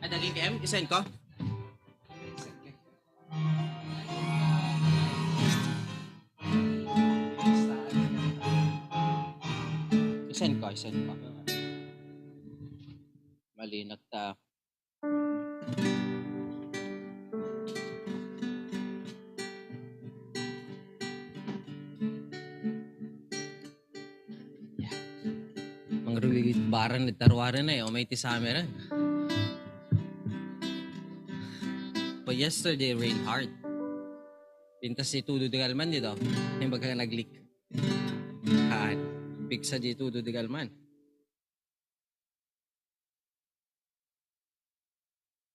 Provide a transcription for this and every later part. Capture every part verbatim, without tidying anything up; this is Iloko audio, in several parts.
Adaging M, isend ko. Isend ko, isend ko. Malinak ta. Mangrugi baran iti taruaren ay, o may ti summer, eh. But yesterday rained hard. Pintas ti tudo di kalman dito. Yung baga nag-leak. Haan. Pigsa di tudo di kalman.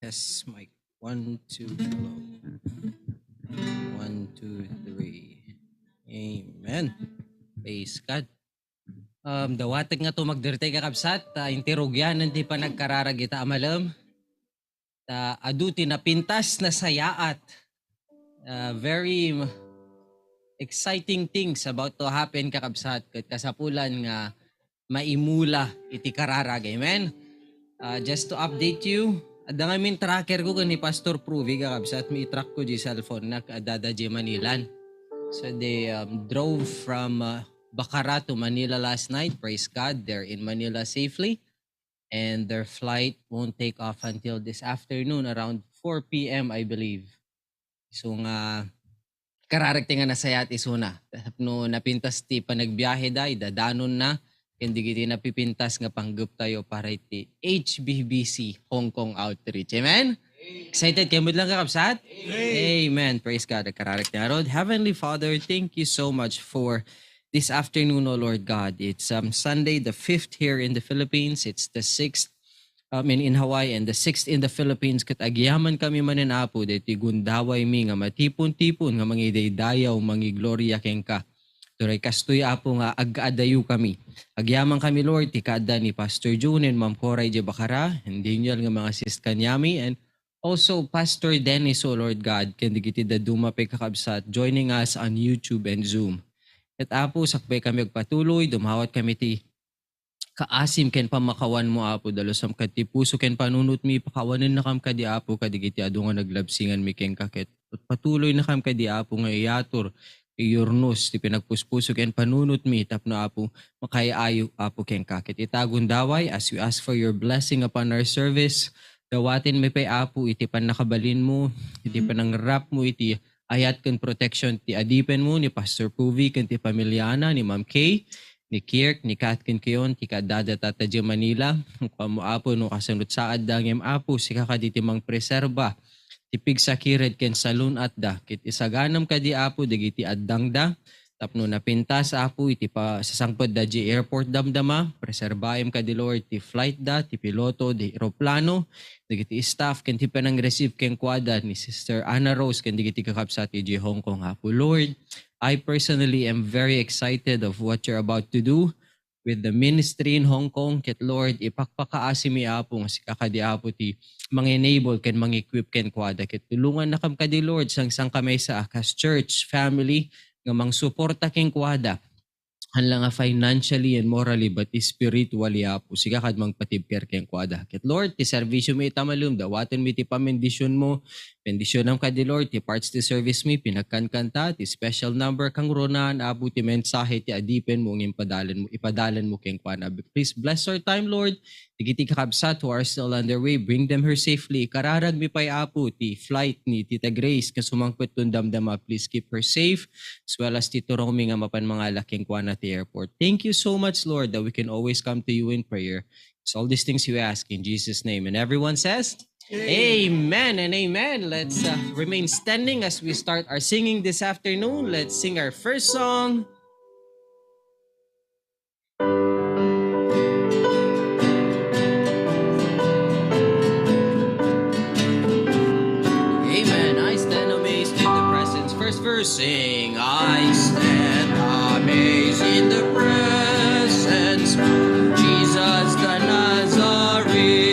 Test mic. One, two, hello. One, two, three. Amen. Praise God. Um, dawatek nga to magdirtay, kakabsat, ta inti rugyanan ti panagkararag ita a malem. Ta adu ti napintas, nasayaat. Uh, very exciting things about to happen, kakabsat, ket kasapulan nga maimula iti kararag. Amen? Uh, just to update you, adda ngamin tracker ko ken ni Pastor Pruvi, kakabsat, mi-track ko di cellphone na, adda da di Manilan. So they, um, drove from, uh, Bacara to Manila last night. Praise God, they're in Manila safely. And their flight won't take off until this afternoon, around four p m, I believe. So nga, kararag ti nga nasayaat isuna. Tapno napintas ti panagbiahe da, idadanonna, ken dagiti napipintas nga panggeptayo para iti H B B C Hong Kong Outreach. Amen? Excited kayo met lang, kakabsat? Amen. Praise God. Kararag ti ngarud. Heavenly Father, thank you so much for this afternoon, O Lord God. It's, um, Sunday the fifth here in the Philippines. It's the sixth, um, in, in Hawaii and the sixth in the Philippines. Ket agyaman kami manen, Apo, daytoy gundawaymi nga matipon-tipon nga mangidaydayaw, mangigloria kenka. Turay kastoy, Apo, nga agkaadayokami. Agyamankami, Lord, ti kaadda ni Pastor June and Ma'am Cora idiay Bacara, and Daniel nga mangasist kaniami, and also Pastor Dennis, O Lord God, ken dagiti dadduma pay kakabsat joining us on YouTube and Zoom. Ket, Apo, sakbay kami agpatuloy, dumawat kami ti kaasim ken pamakawanmo, Apo. Dalusam kadi ti puso ken panunotmi, pakawanennakam kadi, Apo, kadagiti adu nga naglabsinganmi kenka, ket patuloynakam kadi, Apo, nga iyatur, iyurnos ti pinagpuspuso ken panunotmi tapno, Apo, makaay-ayo, Apo, kenka. Ket ita gundaway, as we ask for your blessing upon our service, dawatenmi pay, Apo, iti pannakabalinmo, iti panangrapmo iti ayat ken protection ti adipenmo, ni Pastor Puvi ken ti pamiliana, ni Ma'am Kay, ni Kirk, ni Kat ken Keon, ti kaadada tata idiay Manila. Kuanmo, Apo, no kasano ti saadda, ngem, Apo, sika kadi ti mangpreserba ti pigsakired ken salun-atda. Ket isaganam kadi, Apo, dagiti addangda tapno napintas, Apo, iti pa-, sasangpetda idiay airport damdama. Preserbaem kadi, Lord, ti flightda, ti piloto, ti eroplano, dagiti staff ken ti panangreceive kenkuada ni Sister Anna Rose ken dagiti kakabsat idiay Hong Kong, Apo. Lord, I personally am very excited of what you're about to do with the ministry in Hong Kong. Ket, Lord, ipakpakaasimi, Apo, nga sika kadi, Apo, ti mang-enable ken mang-equip kenkuada. Ket tulongannakam kadi, Lord, sangsankamaysa a kas church family nga mangsuporta kenkuada. Haan la nga financially and morally, but spiritually, Apo, sika kad mangpatibker kenkuada. Ket, Lord, ti serbisiomi ita malem, dawatenmi ti pamendisyon mo. Bendisyonam kadi, Lord, ti parts ti service mi, pinagkankanta, ti special number, kangrunaan, Apo, ti mensahe ti adipen mo, ngem padalan mo, ipadalan mo kenkuana. Please bless our time, Lord. Dagiti kakabsat who are still on their way, bring them here safely. Ikararagmi pay, Apo, ti flight ni Tita Grace nga sumangpet ton damdama. Please keep her safe, as well as ti turongmi nga mapan mangala kenkuana ti airport. Thank you so much, Lord, that we can always come to you in prayer. So all these things we ask in Jesus' name. And everyone says, Amen and amen. Let's uh, remain standing as we start our singing this afternoon. Let's sing our first song. Amen. I stand amazed in the presence. First verse, sing, I stand amazed in the presence of Jesus the Nazarene,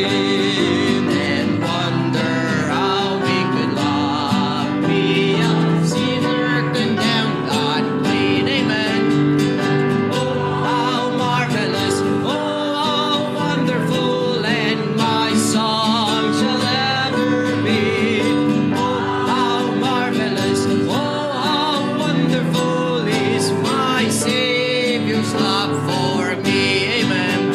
and wonder how he could love me, a sinner condemned, unclean. Amen. Oh, how marvelous, oh, how wonderful, and my song shall ever be. Oh, how marvelous, oh, how wonderful is my Savior's love for me. Amen.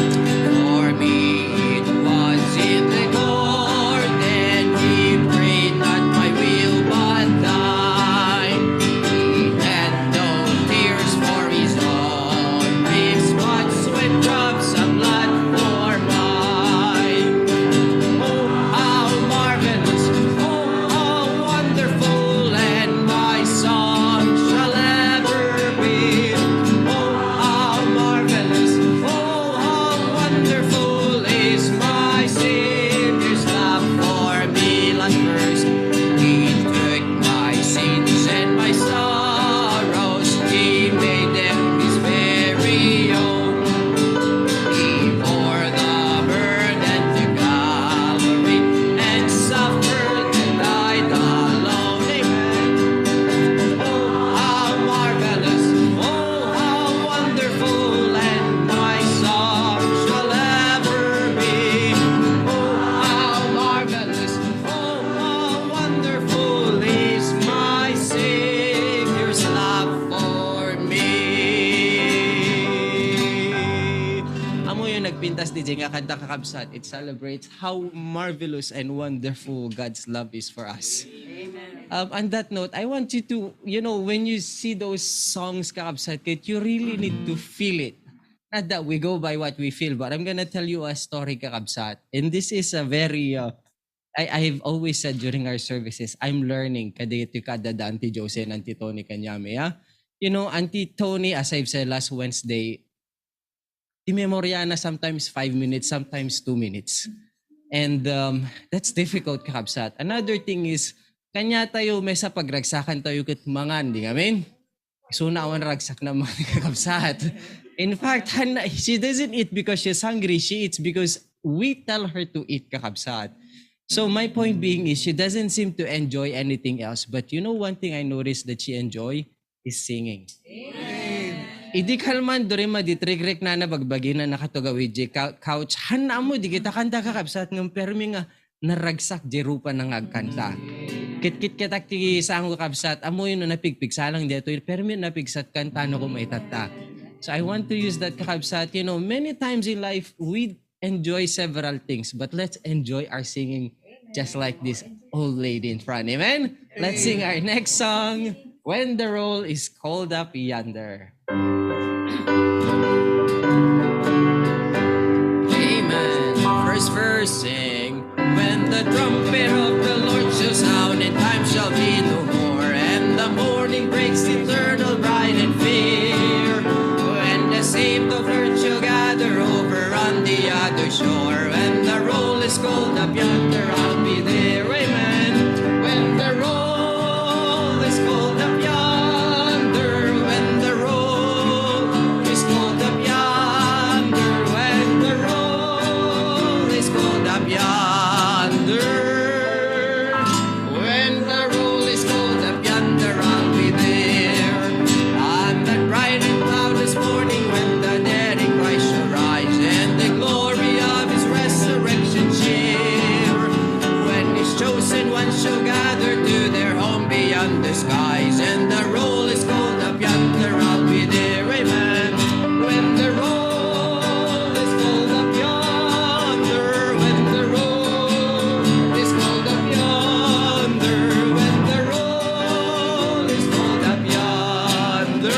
For me it was in the garden, he prayed, not my will but thine. He had no tears for his own griefs, but sweat drops of blood for mine. Oh, how marvelous, oh, how wonderful, and my song shall ever be. Oh, how marvelous, oh, how wonderful is my Savior's love for me. Last verse. He took my sins and my sorrows, he made them his very own. He bore the burden to Calvary and suffered and died alone. Amen. Oh, how marvelous, oh, how wonderful, and my song shall ever be. Oh, how marvelous, oh, how wonderful is my Savior's love for me. Ammoyo nagpintas diay nga kanta, kakabsat. It celebrates how marvelous and wonderful God's love is for us. Um, on that note, I want you to, you know, when you see those songs, kakabsat, ket you really need to feel it. Not that we go by what we feel, but I'm gonna tell you a story, kakabsat. And this is a very, uh, I, I've always said during our services, I'm learning kadagiti kaadda Auntie Josie and Auntie Tony kaniami, ah. You know, Auntie Tony, as I've said last Wednesday, ti memoryana sometimes five minutes, sometimes two minutes. And um, that's difficult, kakabsat. Another thing is, kaniatayo, maysa pagragsakantayo ket mangan, di ngamin? Isuna awan ragsak na mga kakabsat. In fact, han-, she doesn't eat because she's hungry. She eats because we tell her to eat, kakabsat. So my point being is, she doesn't seem to enjoy anything else. But you know one thing I noticed that she enjoy is singing. Idi kalman, Dorima, di trikriknana, bagbagina, nakatugawid di cou-, couch. Han, ammo, di kita kanta, kakabsat, ngem permi nga naragsak di rupa na nga agkanta. Kitkitkitak ti sango, kabsat, ammoyo no napigpigsa lang daytoy, permi napigsat kanta no kumaitatta. So I want to use that, kakabsat. You know, many times in life, we enjoy several things, but let's enjoy our singing just like this old lady in front. Amen? Let's sing our next song, When the Roll is Called Up Yonder. Amen. First verse, sing. When the trumpet of the Lord shall sound, and time shall be no more, and the morning breaks eternal bright and fair, when the saints of earth shall gather over on the other shore, when the roll is called up yonder, I'll be there. Amen. When the roll is called up yonder, when the roll is called up yonder, when the roll is called up yonder, when the roll is called up yonder, I'll be there. On that bright and cloudless morning, when the dead in Christ shall rise, and the glory of his resurrection share, when his chosen ones shall gather to their home beyond the skies, and the roll is called up yonder, I'll be there. Amen. When the roll is called up yonder, when the roll is called up yonder, when the roll is called up yonder,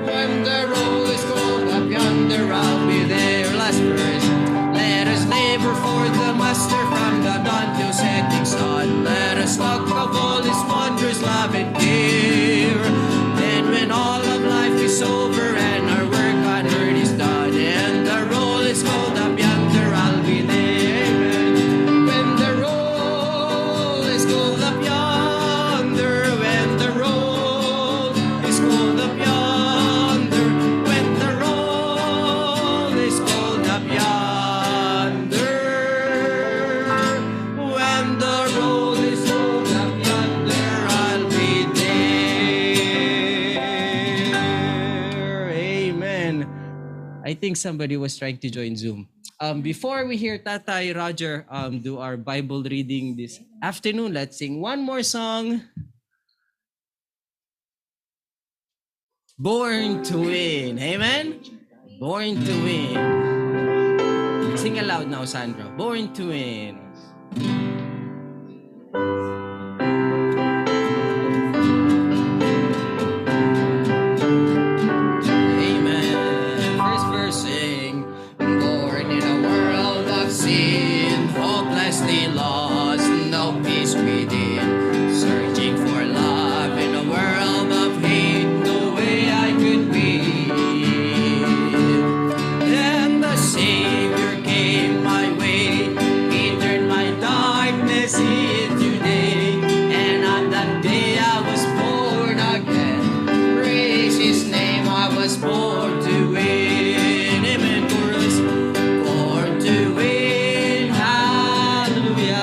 when the roll is called up yonder, I'll be there. Last verse. Let us labor for the master from the dawn till setting sun. Let us talk of all his wondrous love and care. Then when all of life is over and our work on earth is done, and the roll is called up yonder, I'll be there. Amen. When the roll is called up yonder, when the roll is called up yonder, when the roll is called up yonder, when the roll is called up yonder, I'll be there. Amen. I think somebody was trying to join Zoom. Um, before we hear Tatay Roger, um, do our Bible reading this afternoon, let's sing one more song. Born to Win. Amen? Born to Win. Sing aloud now, Sandro. Born to Win. Amen. First verse, sing. Born in a world of sin, hopelessly lost, no peace within. Searching for love in a world of hate, no way I could be. Then the Savior came my way. He turned my darkness into day, and on that day I was born again. Praise his name, I was born to win. Amen, chorus. Born to win, hallelujah.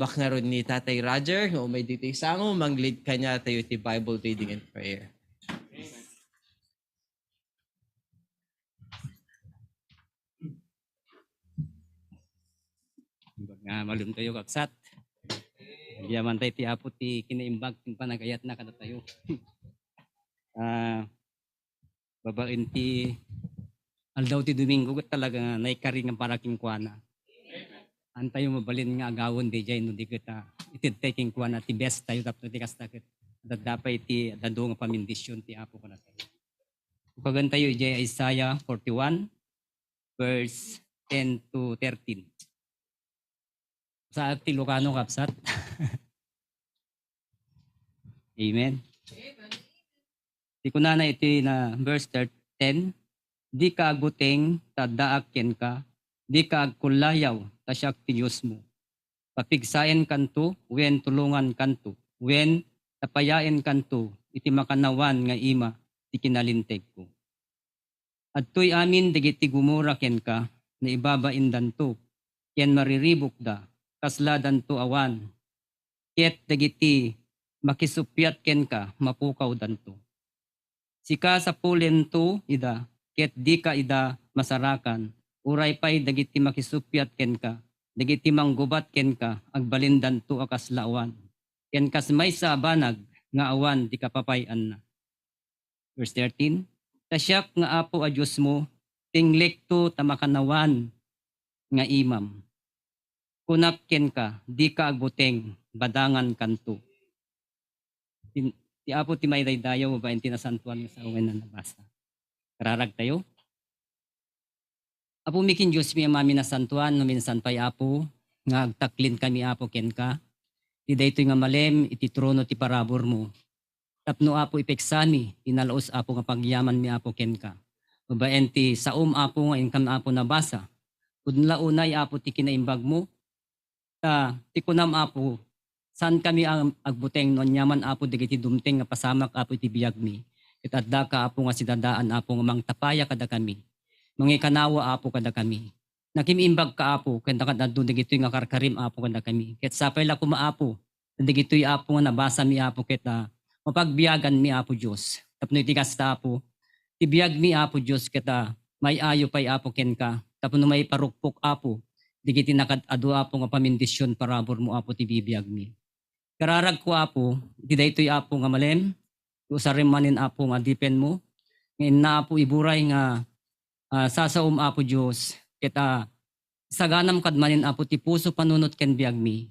Baknaro ni Tatay Roger nga umay ditoy sango, mang-lead kaniatayo ti Bible reading and prayer. Imbag nga malem tayo, kabsat. Agyaman tayo ti Apo ti kinaimbag ti panagayatna kadatayo. Ah, babaen ti aldaw ti Domingo, ket talaga nga naikari nga para kenkuana. Antayo mabalin nga agawen daydiay no di ket, ah, itedtay kenkuana ti best tayo tapno ti kasta ket adda pay ti adda nga pamendisyon ti Apo kadatayo. Ukagantayo idiay Isaiah forty-one, verse ten to thirteen. Sa ti Lucano, kabsat. Amen. Ti kunana iti na verse thir-, ten, "Dika agbuteng ta addaak kenka, dika agkullayaw ta siak ti Diosmo. Papigsaenkanto, wen tulongankanto, wen tapayaenkanto iti makannawan nga ima ti kinalintegko." Adtoy amin dagiti gumura kenka, naibabaindanto, ken mariribukda, kasladanto awan, ket dagiti makisuppiat kenka, mapukawdanto. Sika sapulento ida, ket dika ida masarakan, uray pay dagiti makisuppiat kenka, dagiti manggubat kenka, agbalindanto a kasla awan, ken kas maysa a banag nga awan ti kapapay-anna. Verse thirteen, "Ta siak nga Apo a Diosmo, tinglekto ta makannawan nga imam. Kunak kenka, dika agbuteng, badangankanto." Ti, ti Apo ti maidaydayaw babaen ti nasantoan nga sao nga nabasa. Kararag tayo. Apo mi ken Dios mi, Ama mi nasantoan, no minsan pay, Apo, nga agtaklinkami, Apo, kenka. Ti daytoy nga malem iti trono ti paraburmo. Tapno, Apo, ipeksami ti nalaus, Apo, nga pagyamanmi, Apo, kenka. Babaen ti saom, Apo, nga inkam, Apo, nabasa. Pudno la unay, Apo, ti kinaimbagmo. Ta ti kunam, Apo, saankami a agbuteng no aniaman, Apo, dagiti dumteng nga pasamak, Apo, iti biagmi. Ket addaka, Apo, nga sidadaan, Apo, nga mangtapaya kadakami. Mangikanawa, Apo, kadakami. Nakimimbagka, Apo, ken nakad-addo dagitoy nga karkarim, Apo, kadakami. Ket sapay la koma, Apo, dagitoy, Apo, nga nabasami, Apo, ket, ah, mapagbiaganmi, Apo Dios. Tapno iti kasta, Apo, ti biagmi, Apo Dios, ket, ah, may-ayo pay, Apo, kenka. Tapno maiparukpok, Apo, dagiti nakad-adu, Apo, nga pamendisyon paraburmo, Apo, ti bibiagmi. Kararagko, Apo, iti daytoy, Apo, nga malem, usarem manen, Apo, nga adipenmo, nga inna, Apo, iburay nga, ah, sasaom, Apo Dios, ket, ah, saganam kad manen, Apo, ti puso, panunot ken biagmi.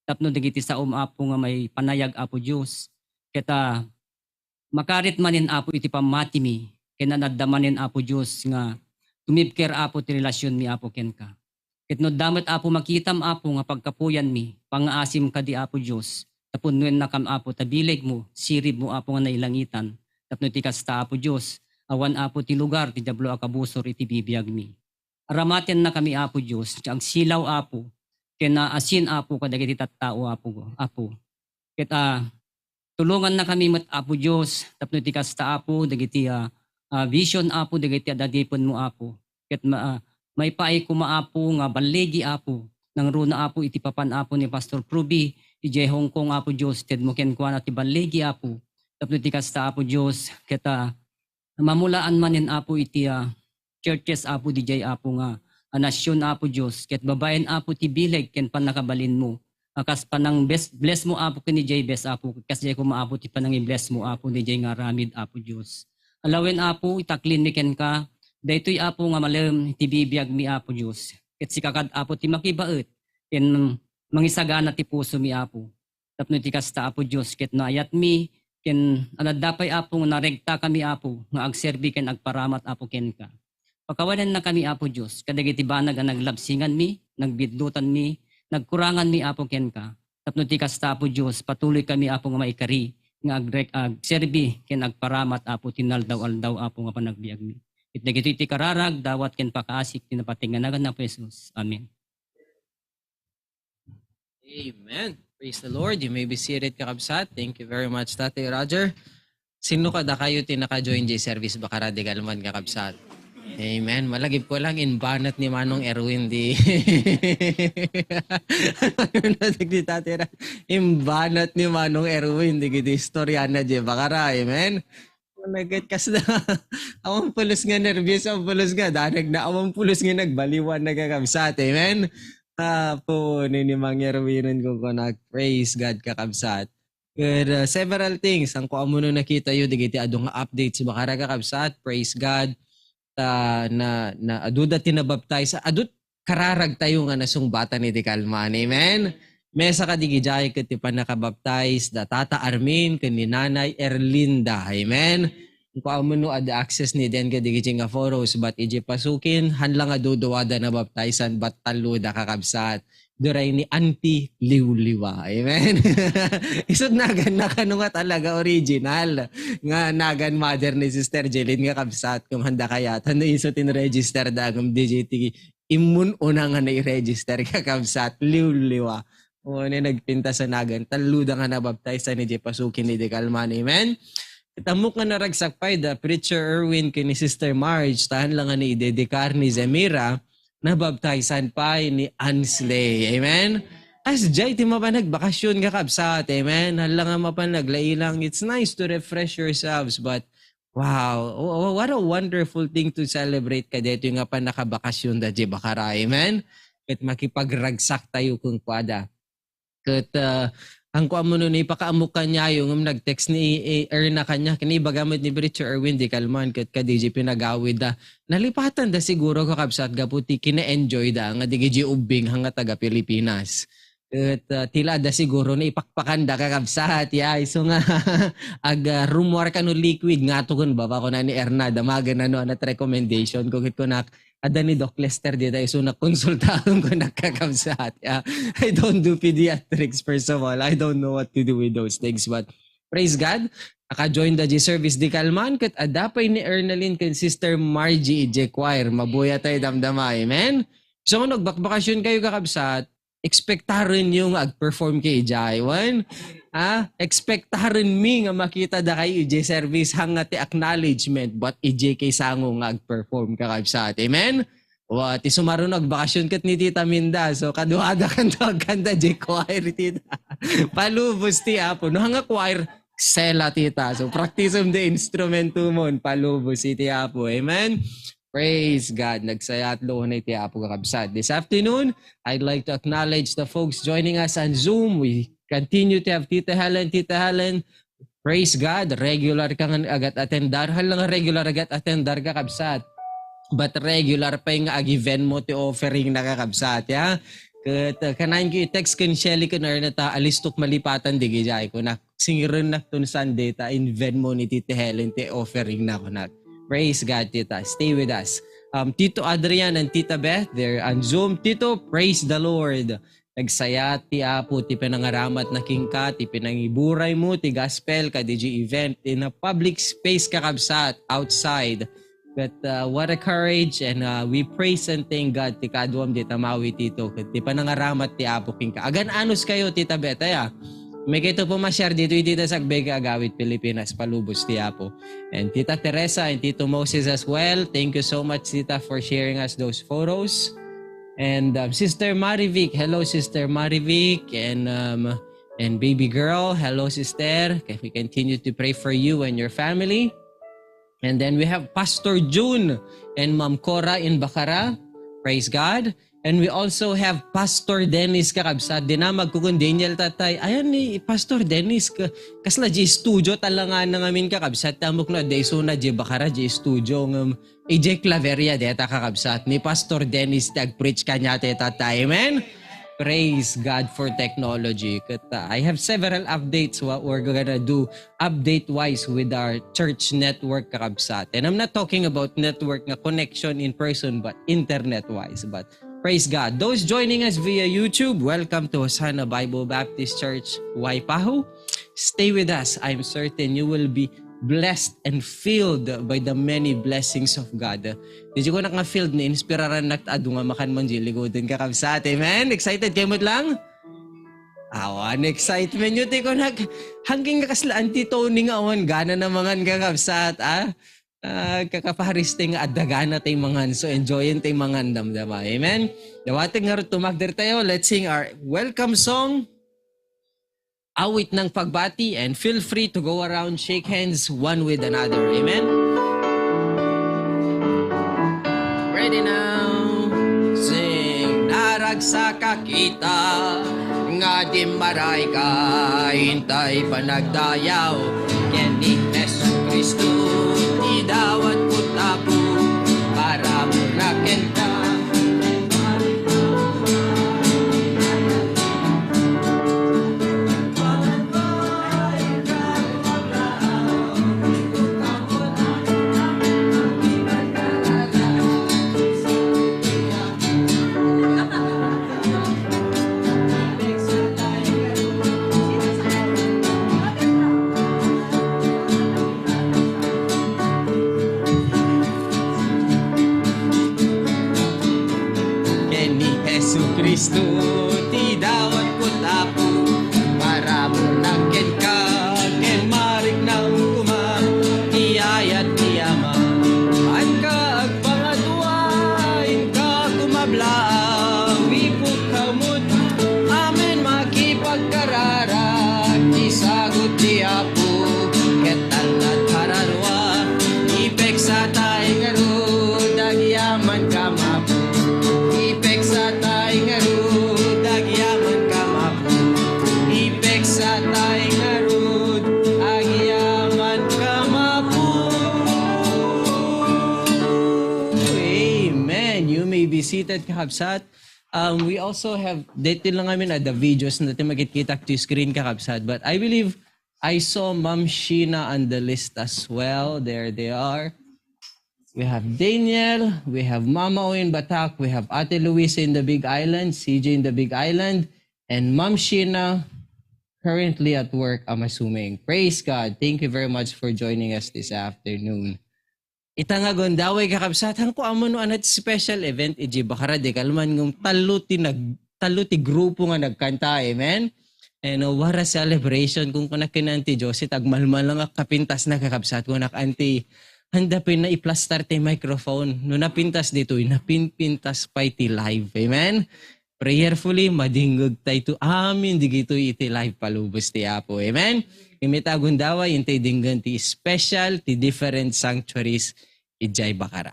Tapno dagiti saom, Apo, nga maipanayag, Apo Dios, ket, ah, makarit manen, Apo, iti pammatimi, ken adda manen, Apo Dios, nga tumibker, Apo, ti relasionmi, Apo, kenka. Ket no adda met, Apo, makitam, Apo, nga pagkapuyanmi, pangngaasim kadi, Apo Dios, ta punnoennakam, Apo, ta bilegmo, siribmo, Apo, nga nailangitan, tapno iti kasta, Apo Dios, awan, Apo, ti lugar ti Diablo a kabusor iti bibiagmi. Aramatennakami, Apo Dios, ti agsilaw, Apo, ken naasin, Apo, kadagiti tattao, Apo, Apo. Ket, ah, tulongannakami met, Apo Dios, tapno iti kasta, Apo, dagiti, ah, ah, vision, Apo, dagiti ad-adipenmo, Apo. Ket ma-, ah, maipaay koma, Apo, nga balligi, Apo. Nangruna, Apo, iti papan, Apo, ni Pastor Pruby, idiay Hong Kong, Apo Dios, tedmo kenkuana ti balligi, Apo. Tapno iti kasta, Apo Dios, ket, ah, mamulaan manen, Apo, iti, ah, churches, Apo, didiay, Apo, nga, ah, nasion, Apo Dios, ket babaen, Apo, ti bileg ken pannakabalinmo. A kas panang-bless, bless mo, Apo, ken ni Jabez, Apo, ket kasdiay koma, Apo, ti panangi-bless mo, Apo, ni jay nga aramid, Apo Dios. Alawen, Apo, itaklinmi kenka, daytoy, Apo, nga malem ti bibiagmi, Apo Dios. Ket sika kad, Apo, ti makibaet, ken mangisagana ti pusomi, Apo. Tapno iti kasta, Apo Dios, ket naayatmi, ken adda pay, Apo, nga naregtakami, Apo, nga agserbi ken agparamat, Apo, kenka. Pakawanennakami, Apo Dios, kadagiti banag a naglabsinganmi, nagbidlutanmi, nagkuranganmi, Apo, kenka. Tapno ti kasta, Apo Dios, patuloykami, Apo, nga maikari, nga agrek-, agserbi, ken agparamat, Apo, ti naldaw-aldaw, Apo, nga panagbiagmi. Ket dagitoy ti kararag, dawat ken pakaasik ti napateg nga nagan Apo Jesus. Amen. Amen. Praise the Lord. You may be seated, kakabsat. Thank you very much, Tatay Roger. Sino kadakayo ti naka-join di service? Baka radical man, kakabsat. Amen. Malagip ko lang, imbanat ni Manong Erwin di. Ano na, dagiti tatira? Imbanat ni Manong Erwin di giti istorya na di bakara. Amen. Nagkit kas na. Awan pulos nga nerbios, awan pulos nga danag na, awan pulos nga nagbaliwan na kakabsat. Amen. Apo, ni, ni Mang Erwin ko kunak. Praise God, kakabsat. Ket, uh, several things. Ang kuamuno nakita yu, digiti adu nga updates. Bakara, kakabsat, praise God. Ta na, na, adu da ti nabaptize. Adu kararag tayo nga nasungbatan iti kalman. Amen? Mesa kadi gidiay ket ti pannakabaptize da Tata Armin ken ni Nanay Erlinda. Amen? Kuamuno adda access ni den kadi gidiay nga photos, but iti pasukin, han lang nga duduada nabaptizan, but tallo da kakabsat. Duray ni Auntie Liwliwa. Amen? Isut nagan na kano nga talaga original nga nagan mother ni Sister Jeline nga kabsat. Kung handa kayat, handa isut in register da, kung D J T, imun una nga na-register ka kabsat. Liwliwa. O, ni nagpintas a nagan. Tallo da nga nabaptize ni Jeff Pasukin ni Dekalman. Amen? Ket ammok nga naragsak pay da Preacher Erwin ken ni Sister Marge, tahan lang nga ni idedikar ni Zemira, nabaptizan pay ni Ansley. Amen? As jay ti mapan nagbakasyon nga kabsat. Amen? Hala nga mapan naglailang. It's nice to refresh yourselves, but wow, wha-, what a wonderful thing to celebrate kadaytoy nga pannakabakasyon da di bakara. Amen? Ket makipagragsak tayo kenkuada. Ket, ah, ang kuan mo no, ipakaammo kaniayo ngem nag-text ni, eh, Erna kaniak, ken ibaga met ni Preacher Erwin Dekalman ket kadi di pinagawid da. Nalipatan da siguro, kakabsat, gapu ti kina-enjoy da nga digi di ubbing nga taga Pilipinas. Ket, ah, tila da siguro naipakpakan da, kakabsat, ya, isu nga ag, ah, rumuar kano liquid nga to ken baba ko na ni Erna, damagen ano, ano, recommendation ko ket kunak, adda ni Doc Lester dita, isu nakonsultaen ko, nakakabsat. Ah, I don't do pediatrics, first of all. I don't know what to do with those things, but praise God. Naka-join da di service Dekalman, ket adda pay ni Ernalyn ken Sister Margie iti choir. Mabuya tayo damdama. Amen? So, kung nagbakbakasyon kayo, kakabsat, expectaren nyo nga ag-perform kay ijay. Wen? Ah, expectaren mi nga makita da kayo ijay service, hanga ti acknowledgement, but ijay kay sango nga ag-perform, kakabsat. Amen? Wa, ti sumaruno agbakasyon ket ni Tita Minda. So, kaduada kanto agkanta ijay choir, Tita. Palubos ti Apo. No, hanga choir, sela, Tita. So, practice the instrument mo. Palubos iti Apo. Amen? Praise God. Nagsayat lo na iti Apo, kakabsat. This afternoon, I'd like to acknowledge the folks joining us on Zoom. We continue to have Tita Helen. Tita Helen, praise God. Regular ka nga agat-attendar. Hala nga regular agat-attendar, kakabsat. But regular pay nga agi-Venmo ti offering na, kakabsat, ya. Ket, uh, kanayon ko i-text ken Shelly ken Ernest ta alistok malipatan digi jay ko na singiren na ton Sunday ta in-Venmo ni Tita Helen ti offering na kunak. Praise God, Tita. Stay with us. Um, Tito Adrian and Tita Beth, they're on Zoom. Tito, praise the Lord. Nagsayat ti Apo ti pinangaramat na kenka, ti pinangiburay mo ti gospel kadi di event in a public space, kakabsat, outside. But, uh, what a courage, and, uh, we praise and thank God ti kaduam di tamawi, Tito, ket ti panangaramat ti Apo kenka. Agan-anos kayo, Tita Beth, aya. May kayo po ma-share dito, iti ta sagbay ka agawit Pilipinas, palubos ti Apo. And Tita Teresa and Tito Moses as well. Thank you so much, Tita, for sharing us those photos. And, um, Sister Marivic, hello, Sister Marivic, and, um, and baby girl, hello, sister. Can we continue to pray for you and your family? And then we have Pastor June and Ma'am Cora in Bacara. Praise God. And we also have Pastor Dennis, kakabsat. Dinamag ko kun Daniel, tatay. Ayan ni Pastor Dennis, ka-, kasla di studio, talangan na ngamin, kakabsat. Tamok na, de, so na, di Bacara, di studio, ngem, ijay Claveria deta, kakabsat, ni Pastor Dennis ti agpreach kaniata, tatay. Amen? Praise God for technology. Ket, uh, I have several updates what we're gonna do update-wise with our church network, kakabsat. And I'm not talking about network nga connection in person, but internet-wise. But praise God. Those joining us via YouTube, welcome to Hosanna Bible Baptist Church, Waipahu. Stay with us. I'm certain you will be blessed and filled by the many blessings of God. Di ko nak nga filled ni inspiraran nak adu nga makan man di ligudan, kakabsat. Amen? Excited kayo met lang? Awan excitement nyo, ti ko nak-, hanggang nga kaslaan ti Tony nga awan gana na mangan, kakabsat, ah? Ah, kakaparis ti nga adda gana ti mangan. So, enjoyen ti mangan, damdama. Amen? Dawaten ngarud, tumagder tayo. Let's sing our welcome song. Awit ng pagbati, and feel free to go around, shake hands one with another. Amen? Ready now. Sing, naragsakak ita, nga dimmaray ka, intay panagdayaw, ken ni Jesu-Cristo, idawat ko tapu, para muna kenta. Ken ni Jesu-Cristo ti dawat ko tapu, para muna kenka, ken mariknam koma ti ayat ti Ama. Anka agpangadua, inka kumablaw, ipukkaw met amin makipagkararag, isagut ti Apo, ket talnat pararua, ipeksa tay ngarud, agyaman ka mapu. Ipeksa tay ngarud, agyaman ka mapu. Ipeksa tay ngarud, agyaman ka mapu. Amen. You may be seated, kakabsat. Um, we also have, dito lang namin, ah, the videos na natin makikita to screen, kakabsat. But I believe I saw Ma'am Sheena on the list as well. There they are. We have Daniel, we have Mama O in Batac, we have Ate Luisa in the Big Island, C J in the Big Island, and Ma'am Sheena currently at work, I'm assuming. Praise God. Thank you very much for joining us this afternoon. Ita nga gundaway, kakabsat, haanko ammo no ania ti special event idiay Bacara, di kalman ngem tallo ti nag-, tallo ti grupo nga nagkanta, amen? And, uh, what a celebration. Kung kunak ken Auntie Josie, agmalmalangak kapintasna, kakabsat, kunak, "Auntie, anda pay naiplastar ti microphone?" No napintas ditoy, napinpintas pay ti live. Amen? Prayerfully, madingngeg tayo amin digitoy iti live palubos ti Apo. Amen? Ngem ita gundaway, intay denggen ti special, ti different sanctuaries idiay Bacara.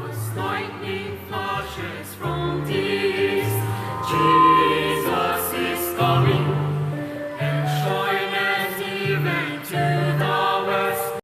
As lightning flashes from the east, Jesus is coming, and shine as even to the west.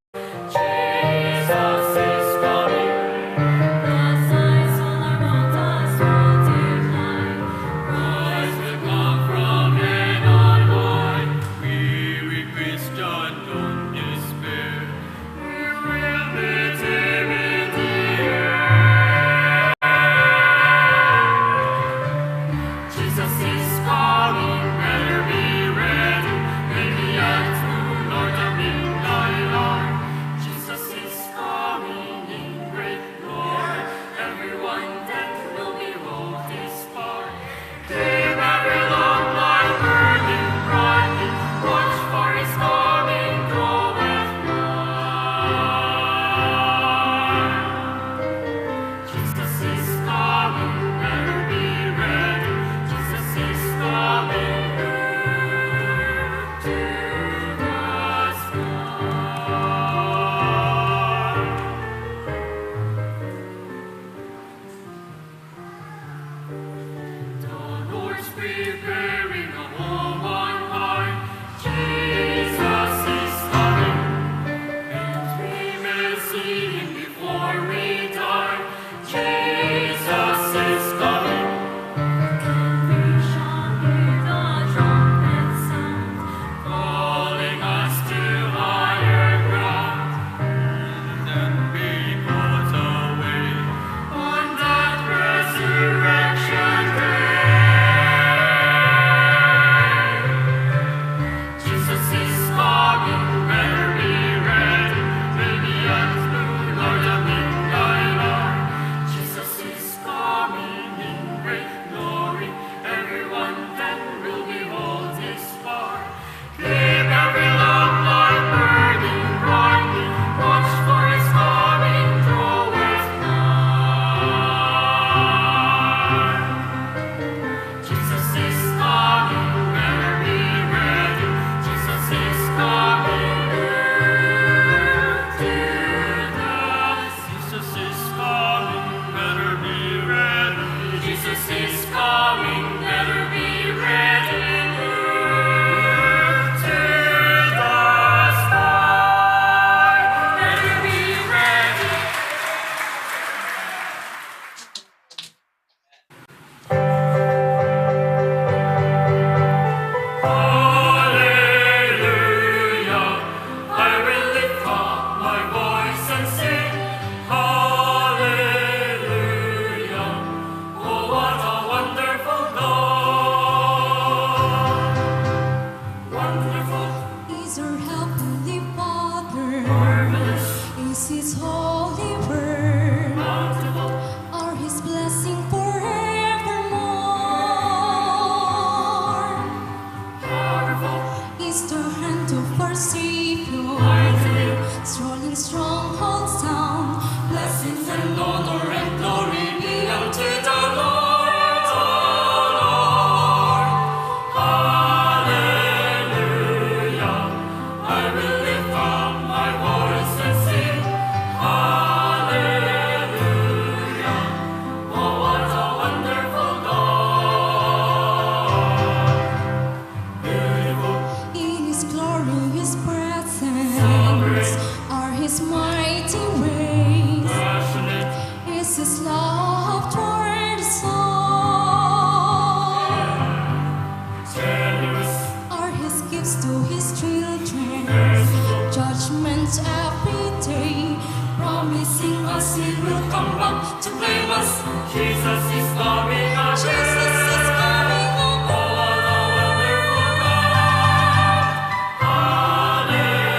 He will come back to claim us. Jesus is coming again. Jesus is coming again. Oh, what a wonderful God.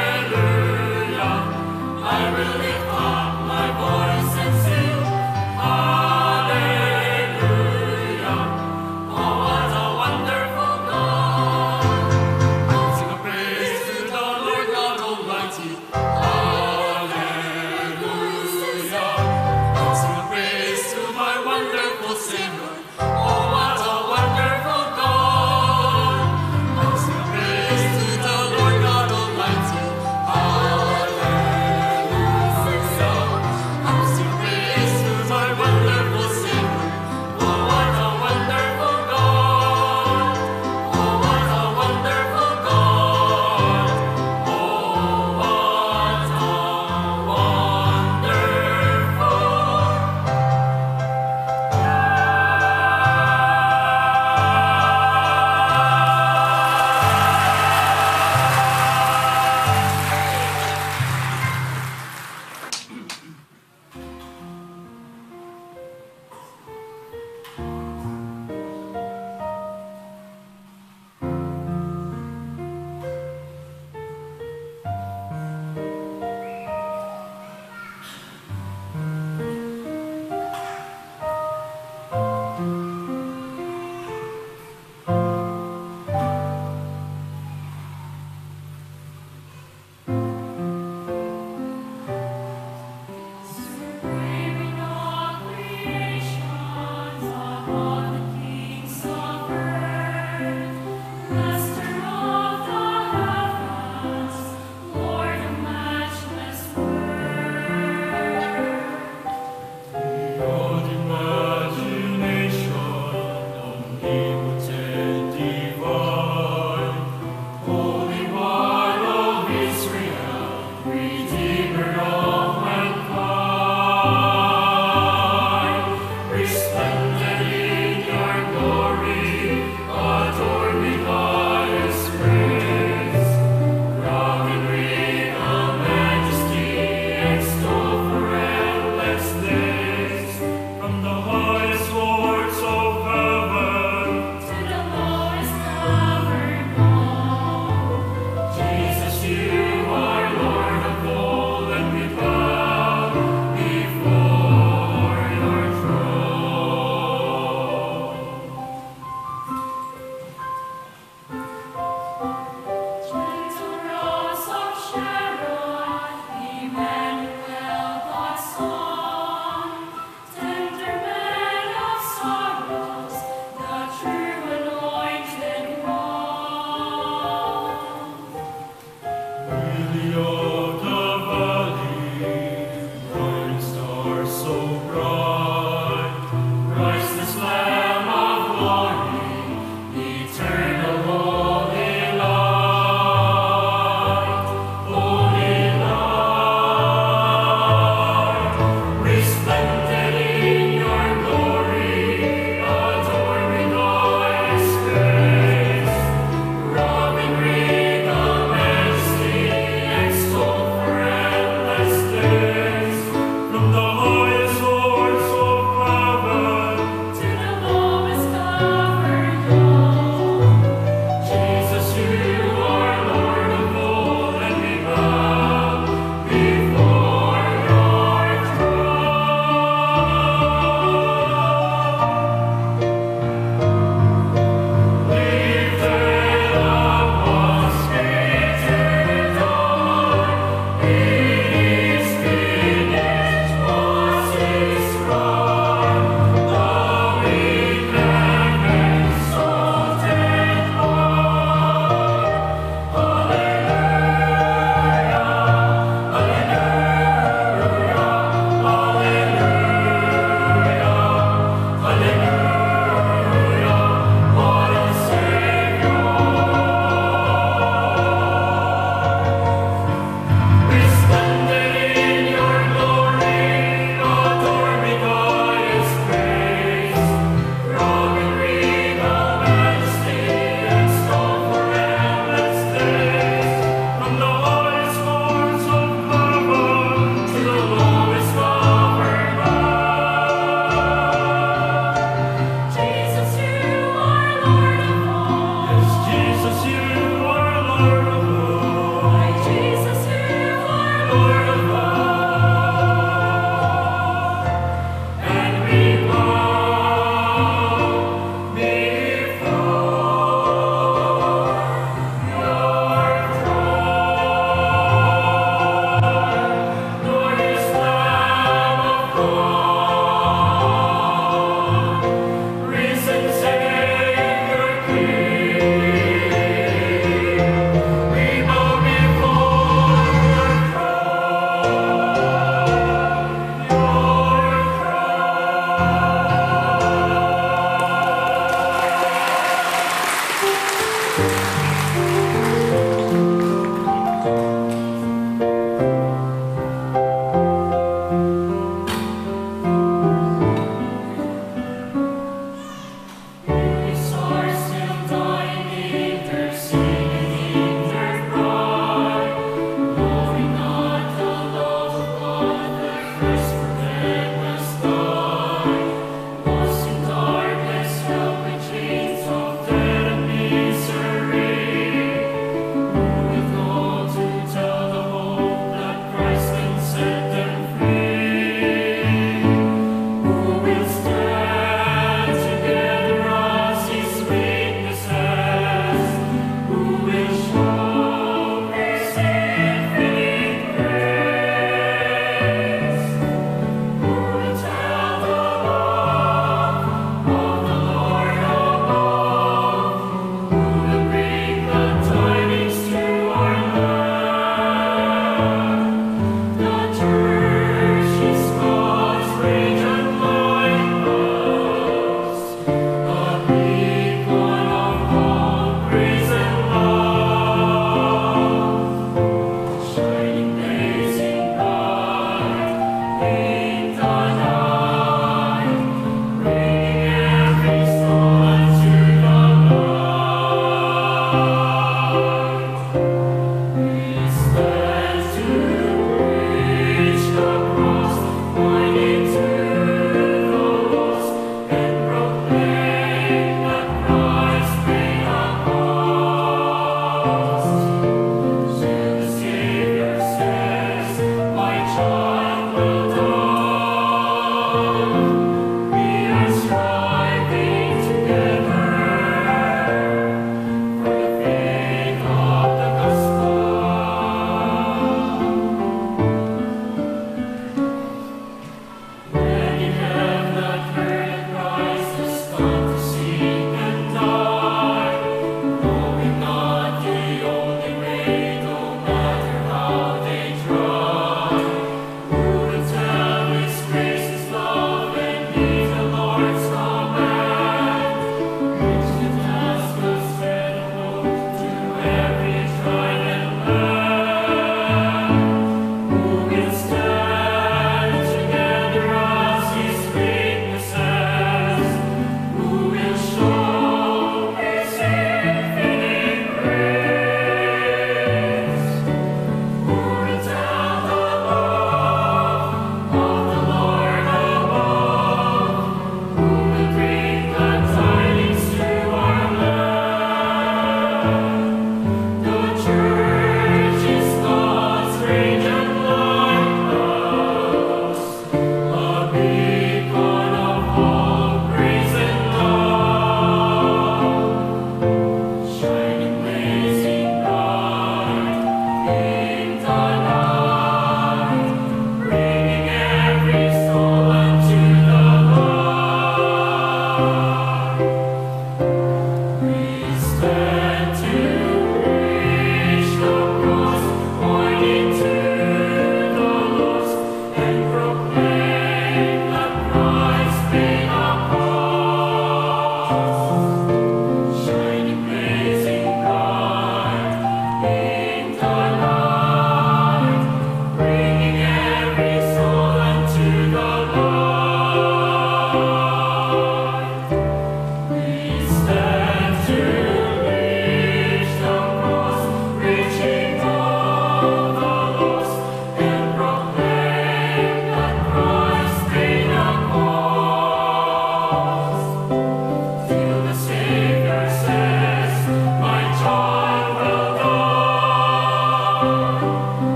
Hallelujah. I will lift up my voice and sing. Hallelujah. Oh, what a wonderful God. Sing a praise to the Lord God Almighty. Hallelujah. Sing a praise to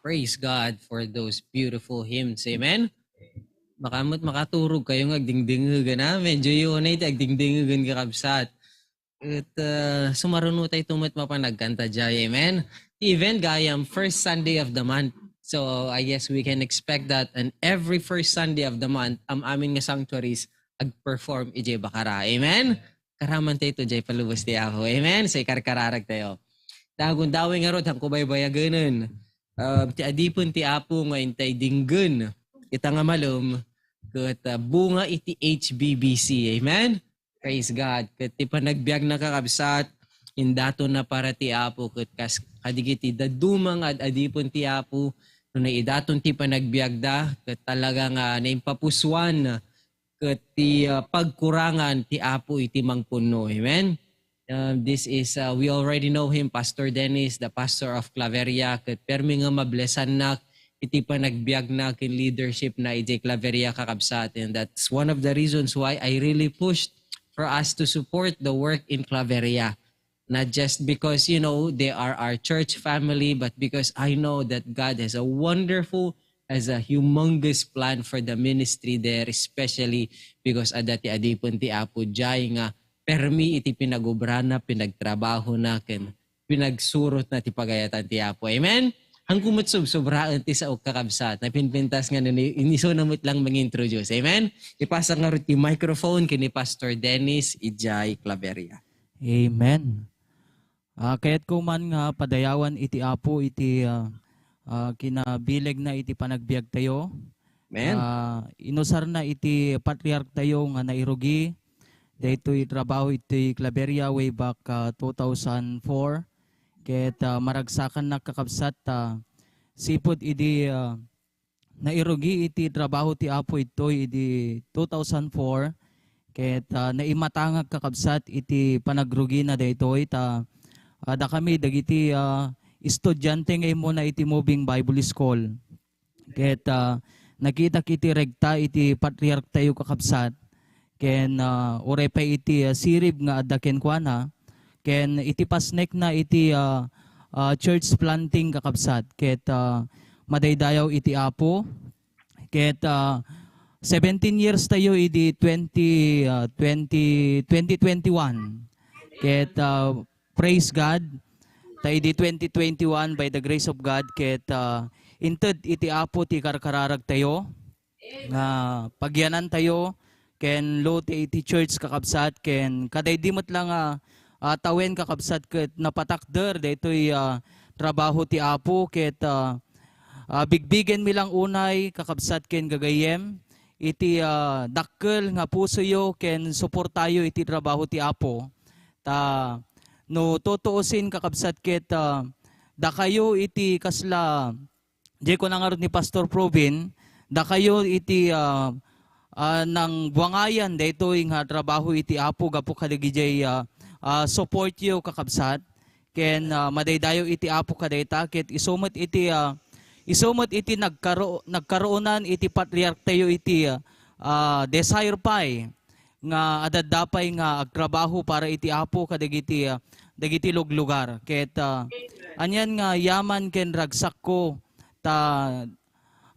Praise God for those beautiful hymns. Amen? Baka met makaturog kayo nga agdingdingegan. Amen. Joy yun ay agdingdingegan, kakabsat. Ket, uh, sumaruno tayo tumet mapan agkanta jay. Amen? Even gayam, first Sunday of the month. So, I guess we can expect that and every first Sunday of the month, am amin nga sanctuaries, ag-perform ijay bakara. Amen? Karaman tayo to jay palubos ti Apo. Amen? So, ikarkararag tayo. Dagun daway nga rod, hangko baybayaganen. Ah, ti adipon ti Apo nga intay dinggen. Ita nga malem, ket, ah, bunga iti H B B C. Amen? Praise God. Ket ti panagbiag na kakabsat, indaton na para ti Apo, ket kas-, kadigiti dadduma nga ad-adipon ti Apo, no naidaton ti panagbiag da, ket talaga nga naimpapusuan ket ti, ah, pagkurangan ti Apo iti mangpunno. Amen? Um, this is, uh, we already know him, Pastor Dennis, the pastor of Claveria. Ket permi nga mablesannak iti panagbiagna ken leadership na iti Claveria, kakabsat. And that's one of the reasons why I really pushed for us to support the work in Claveria. Not just because, you know, they are our church family, but because I know that God has a wonderful, has a humongous plan for the ministry there, especially because adda ti adipon ti Apo jay nga permi iti pinagobrana, pinagtrabahona, ken pinagsurotna ti pagayatan ti Apo. Amen? Hangko met subsobraen ti saok, kakabsat. Napinpintas nga nini-, inisuna met lang mangintroduce. Amen? Ipasak ngarud ti microphone ken ni Pastor Dennis Ijay Claveria. Amen. Ah, kayatko man nga padayawan iti Apo iti, ah, ah, kinabilegna iti panagbiagtayo. Amen. Ah, inusarna iti patriarktayo nga nairugi daytoy trabaho iti Claveria way back, ah, two thousand four. Ket, ah, maragsakannak, kakabsat, ta sipud idi, ah, nairugi iti trabaho ti Apo itoy idi two thousand four, ket, ah, naimatangak, kakabsat, iti panagrugina daytoy ta, ah, dakami dagiti, ah, estudiante nga immuna iti Moving Bible School. Ket, ah, nakitak iti regta iti patriarktayo, kakabsat, ken, ah, uray pay iti, ah, sirib nga adda kenkuana, ken iti pasnekna iti, ah, ah, church planting, kakabsat. Ket, ah, madaydayaw iti Apo. Ket, ah, seventeen years tayo idi twenty, ah, twenty, twenty twenty-one. Ket, ah, praise God, ta idi twenty twenty-one, by the grace of God, ket, ah, inted iti Apo ti karkararagtayo nga pagyanantayo ken lote iti church, kakabsat, ken kadaydi met la nga, ah, tawen, kakabsat, ket napatakder daytoy, ah, trabaho ti Apo ket, ah, ah, bigbigenmi lang unay, kakabsat ken gagayyem, iti, ah, dakkel nga pusoyo ken suportayo iti trabaho ti Apo. Ta no tutuosin, kakabsat, ket, ah, dakayo iti kasla Diay kuna ngarud ni Pastor Provin, dakayo iti, ah, ah, nangbuangayan daytoy nga trabaho iti Apo gapu kadagijay, ah, ah, supportyo, kakabsat. Ken, ah, madaydayaw iti Apo kadayta, ket isu met iti, ah, isu met iti nagkaro-, nagkaruonan iti patriarktayo iti, ah, desire pay nga adda pay nga agtrabaho para iti Apo kadagiti, ah, dagiti luglugar. Ket, ah, anian nga yaman ken ragsakko ta,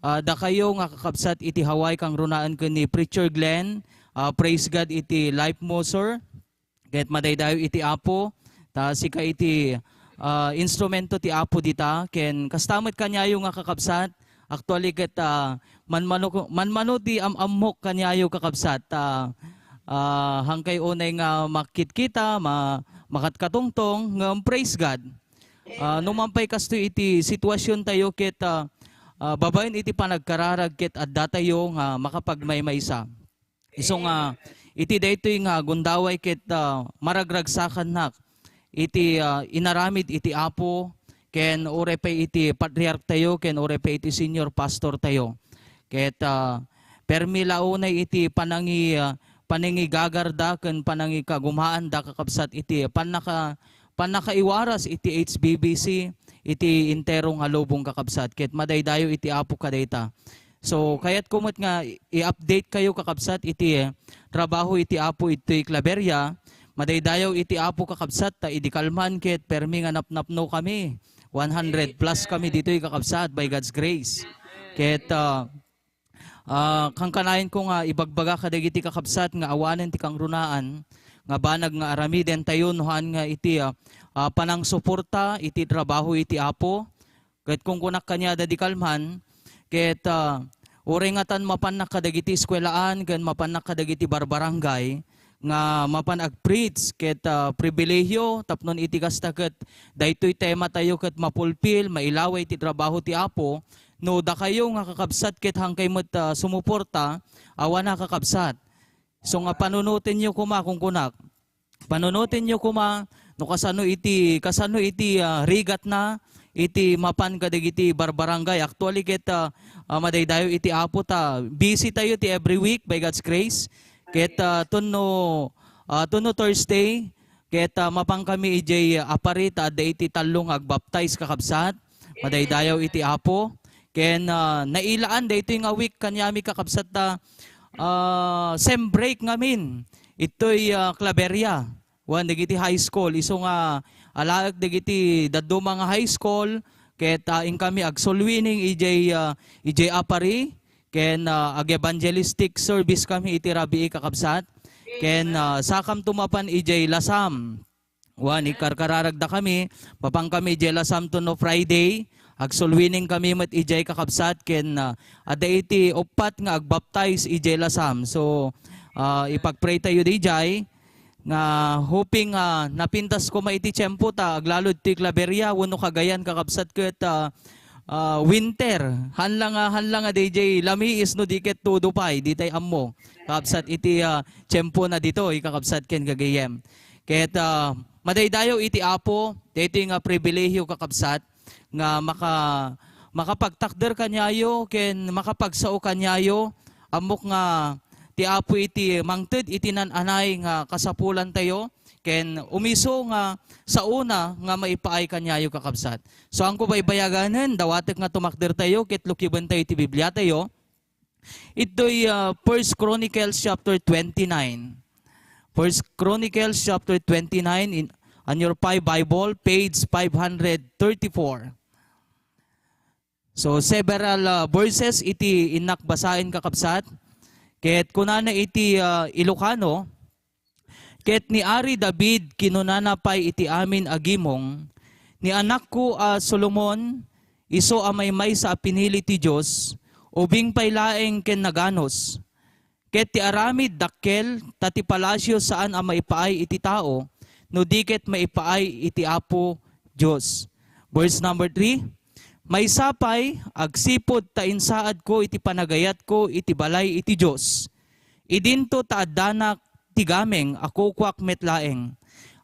ah, dakayo nga kakabsat iti Hawaii, kangrunaen ken ni Preacher Glenn, ah, praise God iti life mo, sir. Ket madaydayaw iti Apo, ta sika iti, ah, instrumento ti Apo dita, ken kasta met kaniayo nga kakabsat, actually ket, ah, manmano, manmano ti am-ammok kaniayo, kakabsat, ta, ah, hangkay unay nga makitkita, ma-, makatkatungtong, ngem praise God. Ah, no man pay kastoy iti situasiontayo ket, ah, ah, babaen iti panagkararag ket addatayo nga makapagmaymaysa. Isu nga iti daytoy nga gundaway ket, ah, maragragsakannak iti, ah, inaramid iti Apo ken uray pay iti patriarktayo ken uray pay iti senior pastortayo. Ket, ah, permi la unay iti panangi-, ah, panangigagarda ken panangikagumaanda, kakabsat, iti pannaka-, pannakaiwaras iti H B B C, iti entero nga lubong, kakabsat, ket madaydayaw iti Apo kadayta. So, kayatko met nga i-, i-update kayo, kakabsat, iti, eh, trabaho iti Apo iti Claveria. Madaydayaw iti Apo, kakabsat, ta idi kalman ket permi nga napnapno kami. One hundred plus kami ditoy, kakabsat, by God's grace. Ket, ah, ah, kankanayon ko nga ibagbaga kadagiti kakabsat nga awanen ti kangrunaan nga banag nga aramiden tayo no haan nga iti, ah, ah, panangsuporta iti trabaho iti Apo. Ket kunkunak kaniada di kalman, ket, ah, uray ngatan mapannak kadagiti eskuelaan ken mapannak kadagiti barbarangay nga mapan agpreach ket, ah, pribilehiyo tapno iti kasta ket daytoy tema tayo ket mapulpil, mailaway ti trabaho ti Apo. No dakayo nga kakabsat ket hangkay met, ah, sumuporta, awan a kakabsat. So nga panunotenyo koma, kunkunak. Panunotenyo koma no kasano iti, kasano iti, ah, rigatna iti mapan kadagiti barbarangay. Actually, ket, ah, ah, madaydayaw iti Apo ta busy tayo ti every week by God's grace. Ket, ah, tunno, ah, tunno Thursday, ket, ah, mapan kami idiay, ah, Aparri ta adda iti tallo nga agbaptize, kakabsat. Madaydayaw iti Apo. Ken, ah, nailaan daytoy nga week kaniami, kakabsat, ta, ah, sem break ngamin. Itoy, ah, Claveria. Wen dagiti high school. Isu nga alaek dagiti dadduma nga high school, ket, ah, inkami agsoul winning idiay, ah, idiay Aparri, ken, ah, ag-evangelistic service kami iti rabii, kakabsat. Ken, ah, sakamto mapan idiay Lasam. Wen, ikarkararagda kami, mapan kami idiay Lasam tunno Friday, agsoul winning kami met idiay, kakabsat, ken, ah, adda iti uppat nga agbaptize idiay Lasam. So, ah, ipagpray tayo didiay. Nga hoping, ah, napintas koma iti tiempo ta aglalud ti Claveria wenno Cagayan, kakabsat, ket, ah, ah, winter. Haan la nga, haan la nga daydiay lamiis no di ket tudo pay, ditay ammo. Kakabsat, iti, ah, tiempo na ditoy, kakabsat ken gagayyem. Ket, ah, madaydayaw iti Apo, daytoy nga pribilehiyo, kakabsat, nga maka-, makapagtakder kaniayo ken makapagsao kaniayo. Ammok nga ti Apo iti mangted iti nan-anay nga kasapulantayo, ken umiso nga saona nga maipaay kaniayo, kakabsat. So, haanko baybayaganen, dawatek nga tumakdertayo ket lukibentayo ti Bibliatayo. Itoy, ah, First Chronicles chapter twenty-nine. First Chronicles chapter twenty-nine in, on your pi-, Bible, page five hundred thirty-four. So, several, ah, verses iti innak basaen, kakabsat. Ket kunana iti, ah, Ilocano, Ket ni Ari David kinunana pay iti amin a gimong, "Ni anakko a Solomon, isu a maymaysa a pinili ti Dios, ubing pay laeng ken naganus. Ket ti aramid dakkel, ta ti palasio saan a maipaay iti tao, no di ket maipaay iti Apo Dios." Verse number three, "Maysa pay, agsipud ta insaadko iti panagayatko iti balay iti Dios, idinto ta addanak ti gameng a kukuak met laeng,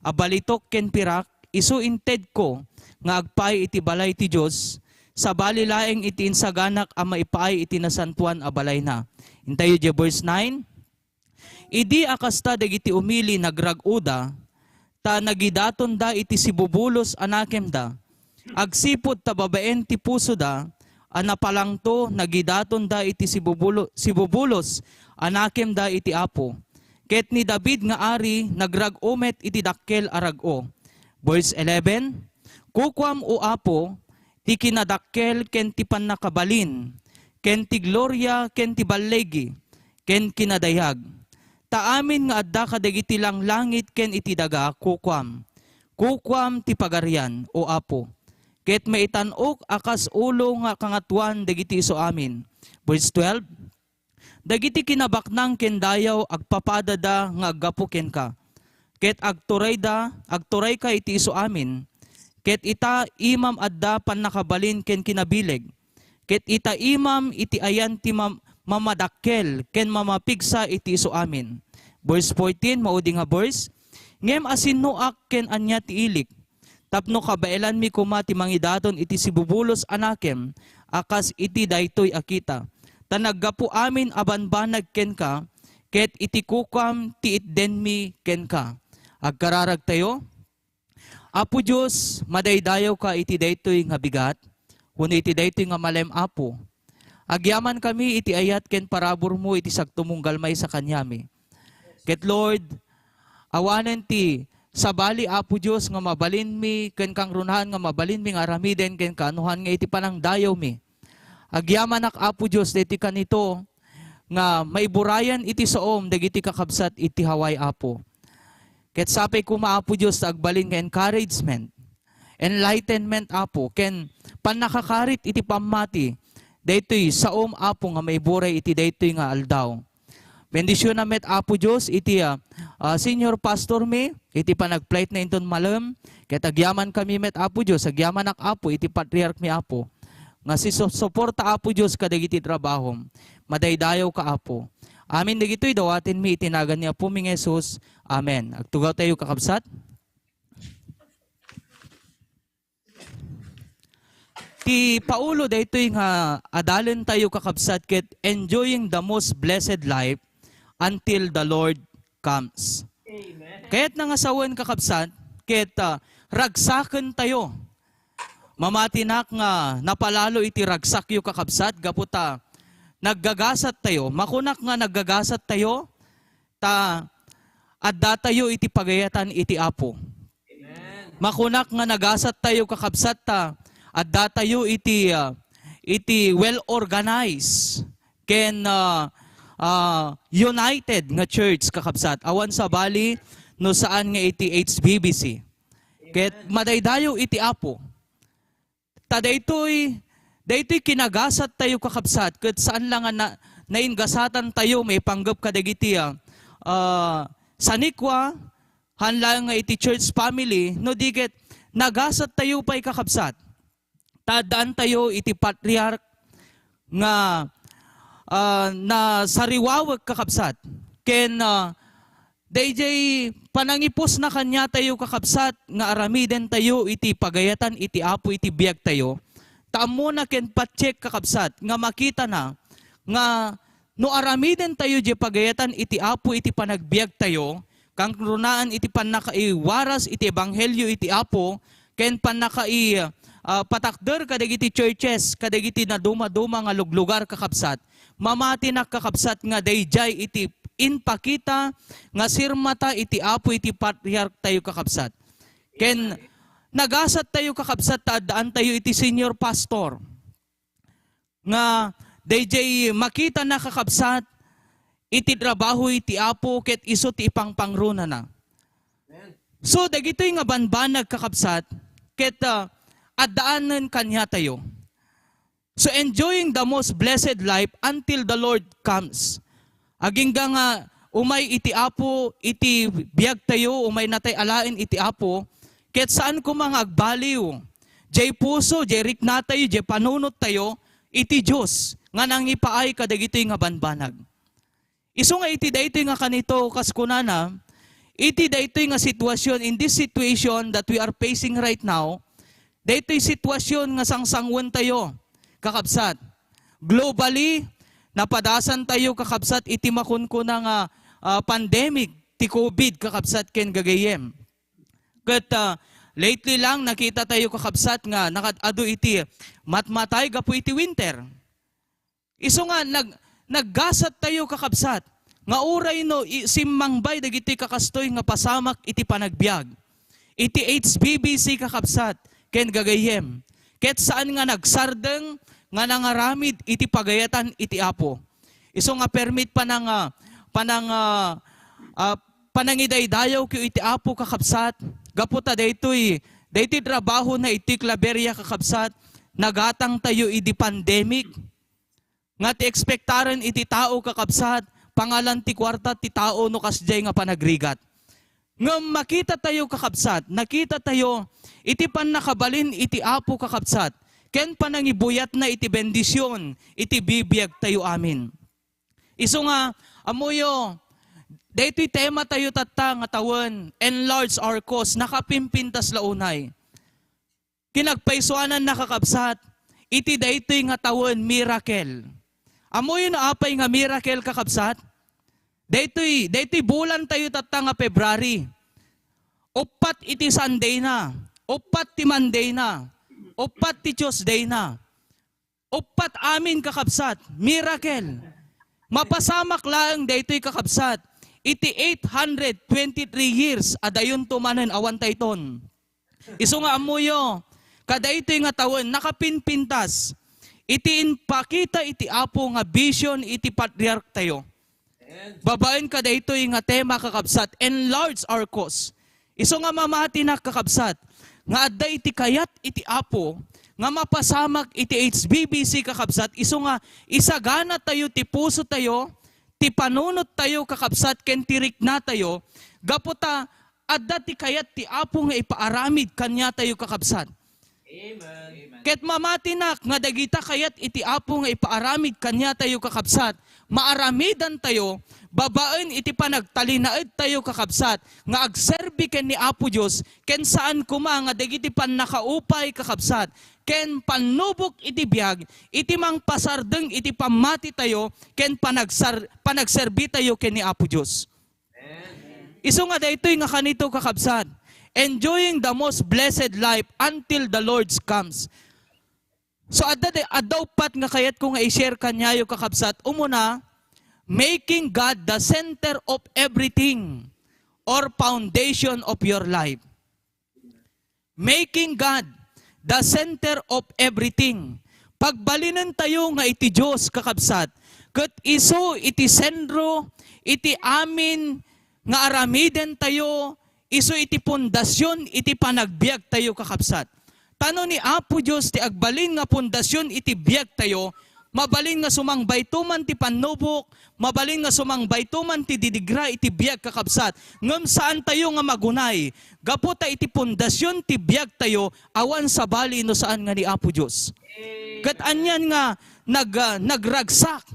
a balitok ken pirak, isu intedko nga agpaay iti balay ti Dios, sabali laeng iti insaganak a maipaay iti nasantoan a balayna." Intayo diay verse nine, "Idi a kasta dagiti umili nagrag-oda, ta nagidatonda iti sibubulos a nakemda, agsipud ta babaen ti pusoda a napalangto, nagidatonda iti sibubulo-, sibubulos a nakemda iti Apo. Ket ni David nga ari nagrag-o met iti dakkel a rag-o." Verse eleven, "Kukuam, O Apo, ti kinadakkel ken ti pannakabalin, ken ti gloria ken ti balligi, ken kinadayag. Ta amin nga adda kadagiti langlangit ken iti daga, kukuam. Kukuam ti pagarian, O Apo. Ket maitan-ok a kas ulo nga kangatoan dagiti isuamin." Verse twelve, "Dagiti kinabaknang ken dayaw agpapadada nga aggapu kenka, ket agturayda, agturayka iti isuamin. Ket ita, imam adda pannakabalin ken kinabileg. Ket ita, imam iti ayan ti mam-, mamadakkel ken mamapigsa iti isuamin." Verse fourteen, maudi nga verse, "Ngem asinnoak ken ania ti ilik, tapno kabaelanmi koma ti mangidaton iti sibubulos a nakem a kas iti daytoy a kita. Ta naggapu amin a banbanag kenka, ket iti kukuam ti itdenmi kenka." Agkararagtayo. Apo Dios, madaydayawka iti daytoy nga bigat, wenno iti daytoy nga malem, Apo. Agyamankami iti ayat ken paraburmo iti sagtumunggal maysa kaniami. Ket Lord, awanen ti sabali, Apo Dios, nga mabalinmi ken kangrunaan nga mabalinmi nga aramiden ken kaanuhan nga iti panangdayawmi. Agyamanak, Apo Dios, daytoy kanito nga maiburayan iti saom dagiti kakabsat iti Hawaii, Apo. Ket sapay koma, Apo Dios, ta agbalin nga encouragement, enlightenment, Apo, ken pannakakarit iti pammati daytoy saom, Apo, nga maiburay iti daytoy nga aldaw. Bendisyona met, Apo Dios, iti, ah, ah, senior pastor mi, iti panagplate na inton malem, ket agyaman kami met, Apo Dios, agyamanak, Apo, iti patriarch mi, Apo, nga sisuporta, Apo Dios, kadagiti trabahom. Madaydayaw ka, Apo. Amin dagitoy dawaten mi iti nagan ni Apo mi nga Jesus. Amen. Agtugaw tayo, kakabsat. Ti Paulo daytoy nga adalen tayo, kakabsat, ket enjoying the most blessed life until the Lord comes. Amen. Kayat na nga sawen, kakabsat, ket, ah, ragsaken tayo. Mamatinak nga napalalo iti ragsakyo, kakabsat, gapu ta naggagasat tayo. Makunak nga naggagasat tayo, ta adda tayo iti pagayatan iti Apo. Makunak nga nagasat tayo, kakabsat, ta adda tayo iti, ah, iti well-organized ken, ah, ah, united nga church, kakabsat. Awan sabali no saan nga iti H B B C. Ket madaydayaw iti Apo. Ta daytoy, daytoy kinagasat tayo, kakabsat, ket saan la nga na, naingasatan tayo maipanggep kadagiti, ah, ah, sanikwa, haan laeng nga iti church family, no di ket nagasat tayo pay, kakabsat. Ta addaan tayo iti patriarch nga, ah, nasariwawek, kakabsat. Ken, ah, dayjay panangipusna kaniatayo, kakabsat, nga aramiden tayo iti pagayatan iti Apo iti biag tayo. Ta ammona ken pattiek, kakabsat, nga makitana nga no aramiden tayo diay pagayatan iti Apo iti panagbiag tayo, kangrunaan iti pannakaiwaras iti ebanghelio iti Apo, ken pannakai-, ah, patakder kadagiti churches, kadagiti nadumaduma nga luglugar, kakabsat. Mamatinak, kakabsat, nga daydiay iti impakita nga sirmata iti Apo iti patriarch tayo, kakabsat. Ken nagasat tayo, kakabsat, ta addaan tayo iti senior pastor nga daydiay makitana, kakabsat, iti trabaho iti Apo ket isu ti ipangpangrunana. So, dagitoy nga banbanag, kakabsat, ket, ah, addaanen kaniatayo. So, enjoying the most blessed life until the Lord comes. Agingga nga umay iti Apo iti biagtayo, umay natay alaen iti Apo, ket saan koma nga agbaliw jay puso, jay riknatayo, jay panunottayo iti Dios nga nangipaay kadagitoy nga banbanag. Isu nga iti daytoy nga kanito, kas kunana, iti daytoy nga sitwasyon, in this situation that we are facing right now, daytoy sitwasyon nga sangsanguentayo, kakabsat. Globally, napadasantayo, kakabsat, iti makunkuna nga, ah, pandemic ti COVID, kakabsat, ken gagayyem. Ket, ah, lately lang, nakitatayo, kakabsat, nga nakad-adu iti matmatay gapu iti winter. Isu nga nag-, naggasattayo, kakabsat, nga uray no i-, simmangbay dagiti kakastoy nga pasamak iti panagbiag, iti H B B C, kakabsat, ken gagayyem, ket saan nga nagsardeng nga nangaramid iti pagayatan iti Apo. Isu nga permit panang-, ah, panang-, ah, ah, panangidaydayawko iti Apo, kakabsat, gapu ta daytoy, daytoy trabahona iti Claveria, kakabsat, nagatangtayo idi pandemic. Nga ti ekspektaren iti tao, kakabsat, pangalan ti kuarta ti tao no kasdiay nga panagrigat. Ngem makitatayo, kakabsat, nakitatayo iti pannakabalin iti Apo, kakabsat, ken panangibuyatna iti bendision iti bibiagtayo amin. Isu nga, ammoyo, daytoy tematayo tatta nga tawen, enlarge our cause, nakapimpintas la unay. Kinagpaysuanan, kakabsat, iti daytoy nga tawen, miracle. Ammoyo no apay nga miracle, kakabsat? Daytoy, daytoy bulan tayo tatta nga February. Uppat iti Sunday na, uppat ti Monday na, uppat ti Tuesday na. Uppat amin, kakabsat, miracle. Mapasamak laeng daytoy, kakabsat, iti eight hundred twenty-three years a dayonto manen awan tayton. Isu nga ammoyo, kadaytoy nga tawen, nakapinpintas iti impakita iti Apo nga vision iti patriark tayo. Babaen kadaytoy nga tema, kakabsat, enlarge our cause. Isu nga mamatinak, kakabsat, nga adda iti kayat iti Apo nga mapasamak iti H B B C, kakabsat, isu nga isagana tayo ti puso tayo, ti panunot tayo, kakabsat, ken ti rikna tayo, gapu ta adda ti kayat ti Apo nga ipaaramid kaniatayo, kakabsat. Amen. Ket mamatinak nga dagita kayat iti Apo nga ipaaramid kaniatayo, kakabsat, maaramidantayo babaen iti panagtalinaedtayo, kakabsat, nga agserbi ken ni Apo Dios, ken saan koma nga dagiti pannakaupay, kakabsat, ken pannubok iti biag iti mangpasardeng iti pammatitayo ken panagsar-, panagserbitayo ken ni Apo Dios. Isu nga daytoy nga kanito, kakabsat, enjoying the most blessed life until the Lord comes. So, adda, adda uppat nga kayatko nga i-share kaniayo, kakabsat. Umuna, making God the center of everything or foundation of your life. Making God the center of everything. Pagbalinentayo nga iti Dios, kakabsat, ket isu iti sentro iti amin nga aramidentayo, isu iti pundasyon iti panagbiagtayo, kakabsat. Ta no ni Apo Dios ti agbalin nga pundasyon iti biagtayo, mabalin nga sumangbayto man ti pannubok, mabalin nga sumangbayto man ti didigra iti biag, kakabsat. Ngem saantayo nga magunay, gapu ta iti pundasyon ti biagtayo, awan sabali no saan nga ni Apo Dios. Ket anian nga nag-, ah, nagragsak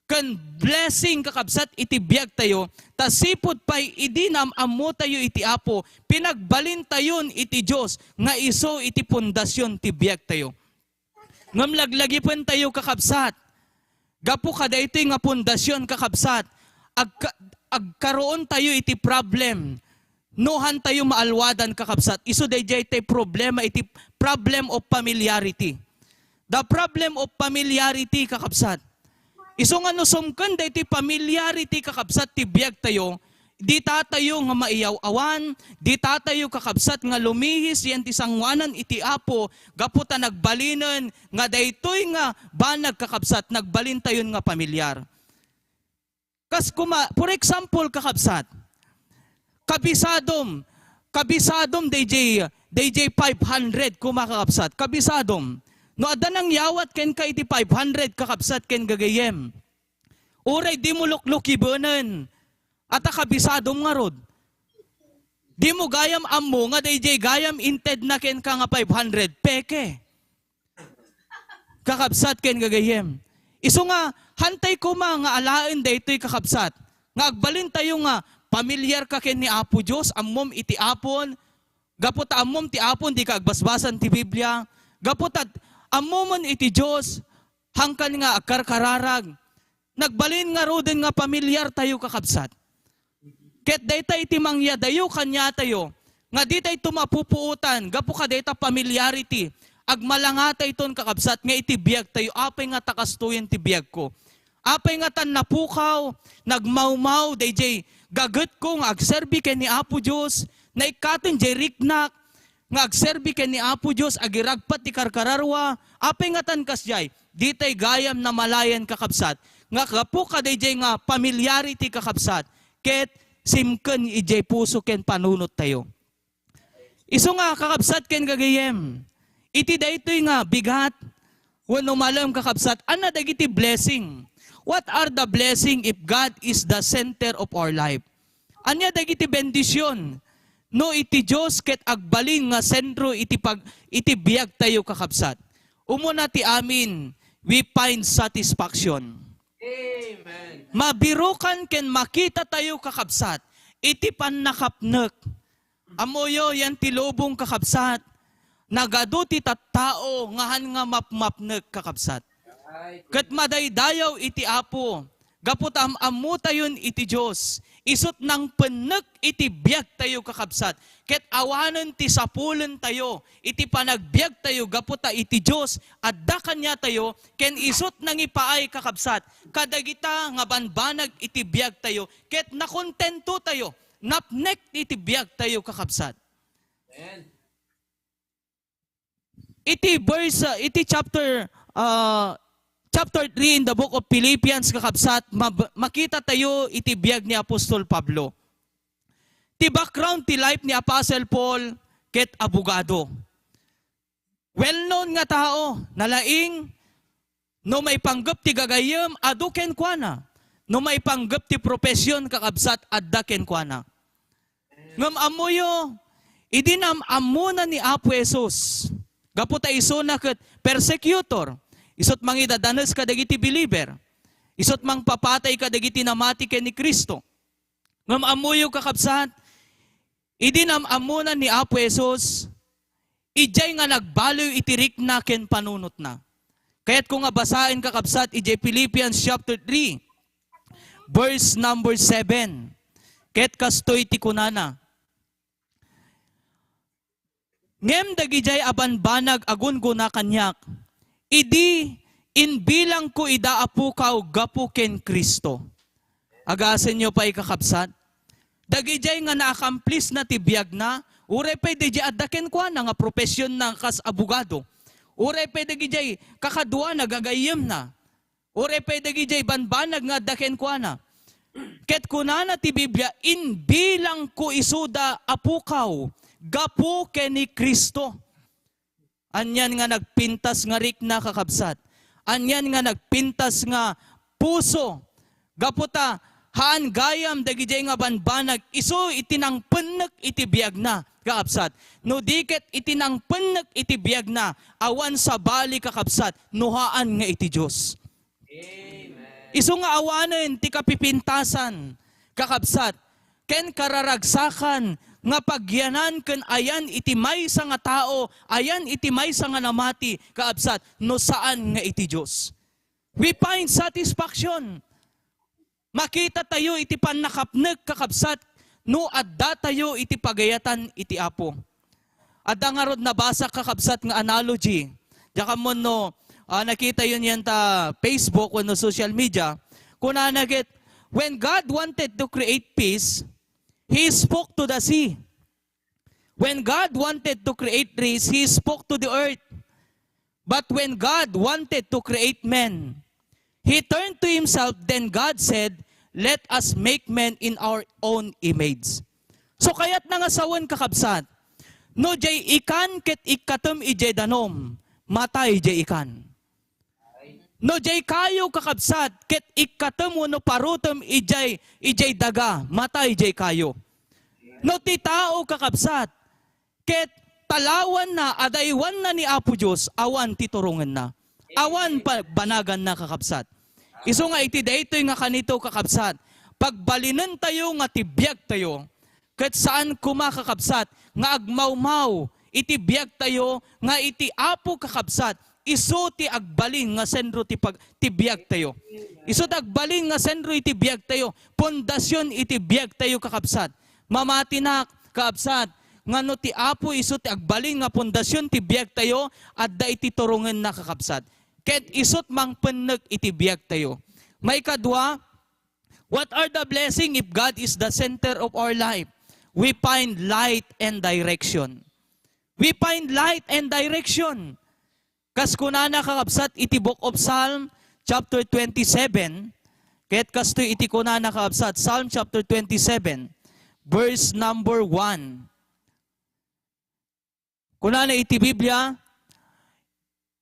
ken blessing, kakabsat, iti biagtayo, ta sipud pay idi naam-ammotayo iti Apo, pinagbalintayon iti Dios nga isu iti pundasyon ti biagtayo. Ngem laglagipentayo, kakabsat, gapu kadaytoy nga pundasyon, kakabsat, agka-, agkaroontayo iti problem. No hantayo maalwadan, kakabsat, isu daydiay tay problema iti problem of familiarity. The problem of familiarity, kakabsat. Isu nga no sumken daytoy familiarity, kakabsat, ti biagtayo, ditatayo nga maiyaw-awan, ditatayo, kakabsat, nga lumihis yan ti sangoanan iti Apo, gapu ta nagbalinen nga daytoy nga banag, kakabsat, nagbalintayon nga pamilyar. Kas kuma, for example, kakabsat, kabisadom, kabisadom dayjay, dayjay five hundred kuma, kakabsat, kabisadom. No adda nangyawat kenka iti five hundred, kakabsat ken gagayyem, uray dimo luklukibenen, ata kabisadom ngarud. Dimo gayam ammo nga dayjay gayam intedna kenka nga five hundred, peke. Kakabsat ken gagayyem. Isu nga, hantay koma nga alaen daytoy, kakabsat, nga agbalintayo nga pamilyar ka ken ni Apo Dios, ammom iti Apon, gapu ta ammom ti Apon, dika agbasbasan ti Biblia, gapu ta ammomon iti Dios, hangkan nga agkarkararag. Nagbalin ngaruden nga pamilyar tayo, kakabsat. Ket dayta iti mangyadayo kaniatayo nga ditay to mapupuotan gapu kadayta familiarity. Agmalangatayton, kakabsat, nga iti biagtayo, apay nga ta kastoyen ti biagko? Apay nga tan napukaw, nagmawmaw dayjay gagetko nga agserbi ken ni Apo Dios, naikkaten jay riknak, nga agserbi ken ni Apo Dios, agiragpat ti karkararua. Apay nga tan kasdiay? Ditay gayam namalayan, kakabsat, nga gapu kadaydiay nga familiarity, kakabsat, ket simken idiay puso ken panunottayo. Isu nga, kakabsat ken gagayyem, iti daytoy nga bigat wenno malem, kakabsat, ania dagiti blessing? What are the blessing if God is the center of our life? Ania dagiti bendision no iti Dios ket agbalin nga sentro iti pag-, iti biagtayo, kakabsat? Umuna ti amin, we find satisfaction. Amen. Mabirukan ken makitatayo, kakabsat, iti pannakapnek. Ammoyo yan ti lubong, kakabsat. Nagadu ti tattao nga han nga mapmapnek, kakabsat. Ket madaydayaw iti Apo. gapu ta am-ammotayon iti Dios, isut' nangpennek iti biagtayo, kakabsat, ket awanen ti sapulentayo iti panagbiagtayo gapu ta iti Dios adda kaniatayo, ken isut' nangipaay, kakabsat, kadagita nga banbanag iti biagtayo, ket nakontentotayo, napnek iti biagtayo, kakabsat. Amen. Iti verse, uh, iti chapter, uh, chapter three in the book of Philippians, kakabsat, mab-, makita tayo iti biag ni Apostol Pablo. Ti background ti life ni Apostle Paul ket abogado. Well known nga tao, nalaing, no maipanggep ti gagayyem, adu kenkuana. No maipanggep ti profession, kakabsat, adda kenkuana. Ngem ammoyo, idi nam-ammona ni Apo Jesus, gapu ta isuna ket persecutor, isut' mangidadanes kadagiti believer, isut' mangpapatay kadagiti namati ken ni Cristo. Ngem ammoyo, kakabsat, idi nam-ammona ni Apo Jesus, idiay nga nagbaliw iti rikna ken panunotna. Kayatko nga basaen, kakabsat, idiay Philippians chapter three, verse number seven. Ket kastoy ti kunana, "Ngem dagidiay a banbanag a gungguna kaniak, idi imbilangko ida a pukaw gapu ken Cristo." Agasenyo pay, kakabsat, dagidiay nga naakamplesna ti biagna, uray pay daydiay adda kenkuana nga profesionna kas abogado, uray pay dagidiay kakaduana, gagayyemna, uray pay dagidiay banbanag nga adda kenkuana. Ket kunana ti Biblia, "Imbilangko isuda a pukaw gapu ken ni Cristo." Anian nga nagpintas nga rikna, kakabsat. Anian nga nagpintas nga puso. Gapu ta, haan gayam dagidiay nga banbanag isu iti nangpennek iti biagna, kakabsat. No di ket iti nangpennek iti biagna, awan sabali, kakabsat, no haan nga iti Dios. Amen. Isu nga awanen ti kapipintasan, kakabsat, ken kararagsakan nga pagyanan ken ayan iti maysa nga tao, ayan iti maysa nga namati, kakabsat, no saan nga iti Dios. We find satisfaction. Makita tayo iti pannakapnek, kakabsat, no adda tayo iti pagayatan iti Apo. Adda ngarud nabasa, kakabsat, nga analogy. Diak ammo no, ah, nakita yun yan ta Facebook wenno social media. Kunana ket, "When God wanted to create peace, He spoke to the sea. When God wanted to create trees, He spoke to the earth. But when God wanted to create men, He turned to Himself, then God said, 'Let us make man in our own image.'" So, kayatna nga sawen, kakabsat, no diay ikan ket ikkatem idiay danum, matay diay ikan. No diay kayo, kakabsat, ket ikkatem wenno parutem idiay, idiay daga, matay diay kayo. No ti tao, kakabsat, ket talawanna, adaywanna ni Apo Dios, awan ti turongenna. Awan pa-, banaganna, kakabsat. Isu nga iti daytoy nga kanito, kakabsat, pagbalinentayo nga ti biagtayo, ket saan koma, kakabsat, nga agmawmaw iti biagtayo nga iti Apo, kakabsat, isu ti agbalin nga sentro ti pag-, ti biagtayo. Isu ti agbalin nga sentro iti biagtayo, pundasyon iti biagtayo, kakabsat. Mamatinak, kakabsat, nga no ti Apo isu ti agbalin nga pundasyon ti biagtayo, adda iti turongenna, kakabsat. Ket isut' mangpennek iti biagtayo. Maikadua, what are the blessing if God is the center of our life? We find light and direction. We find light and direction. Kas kunana, kakabsat, iti Book of Psalm, chapter twenty-seven, ket kastoy iti kunana, kakabsat, Psalm chapter twenty-seven, verse number one. Kunana iti Biblia,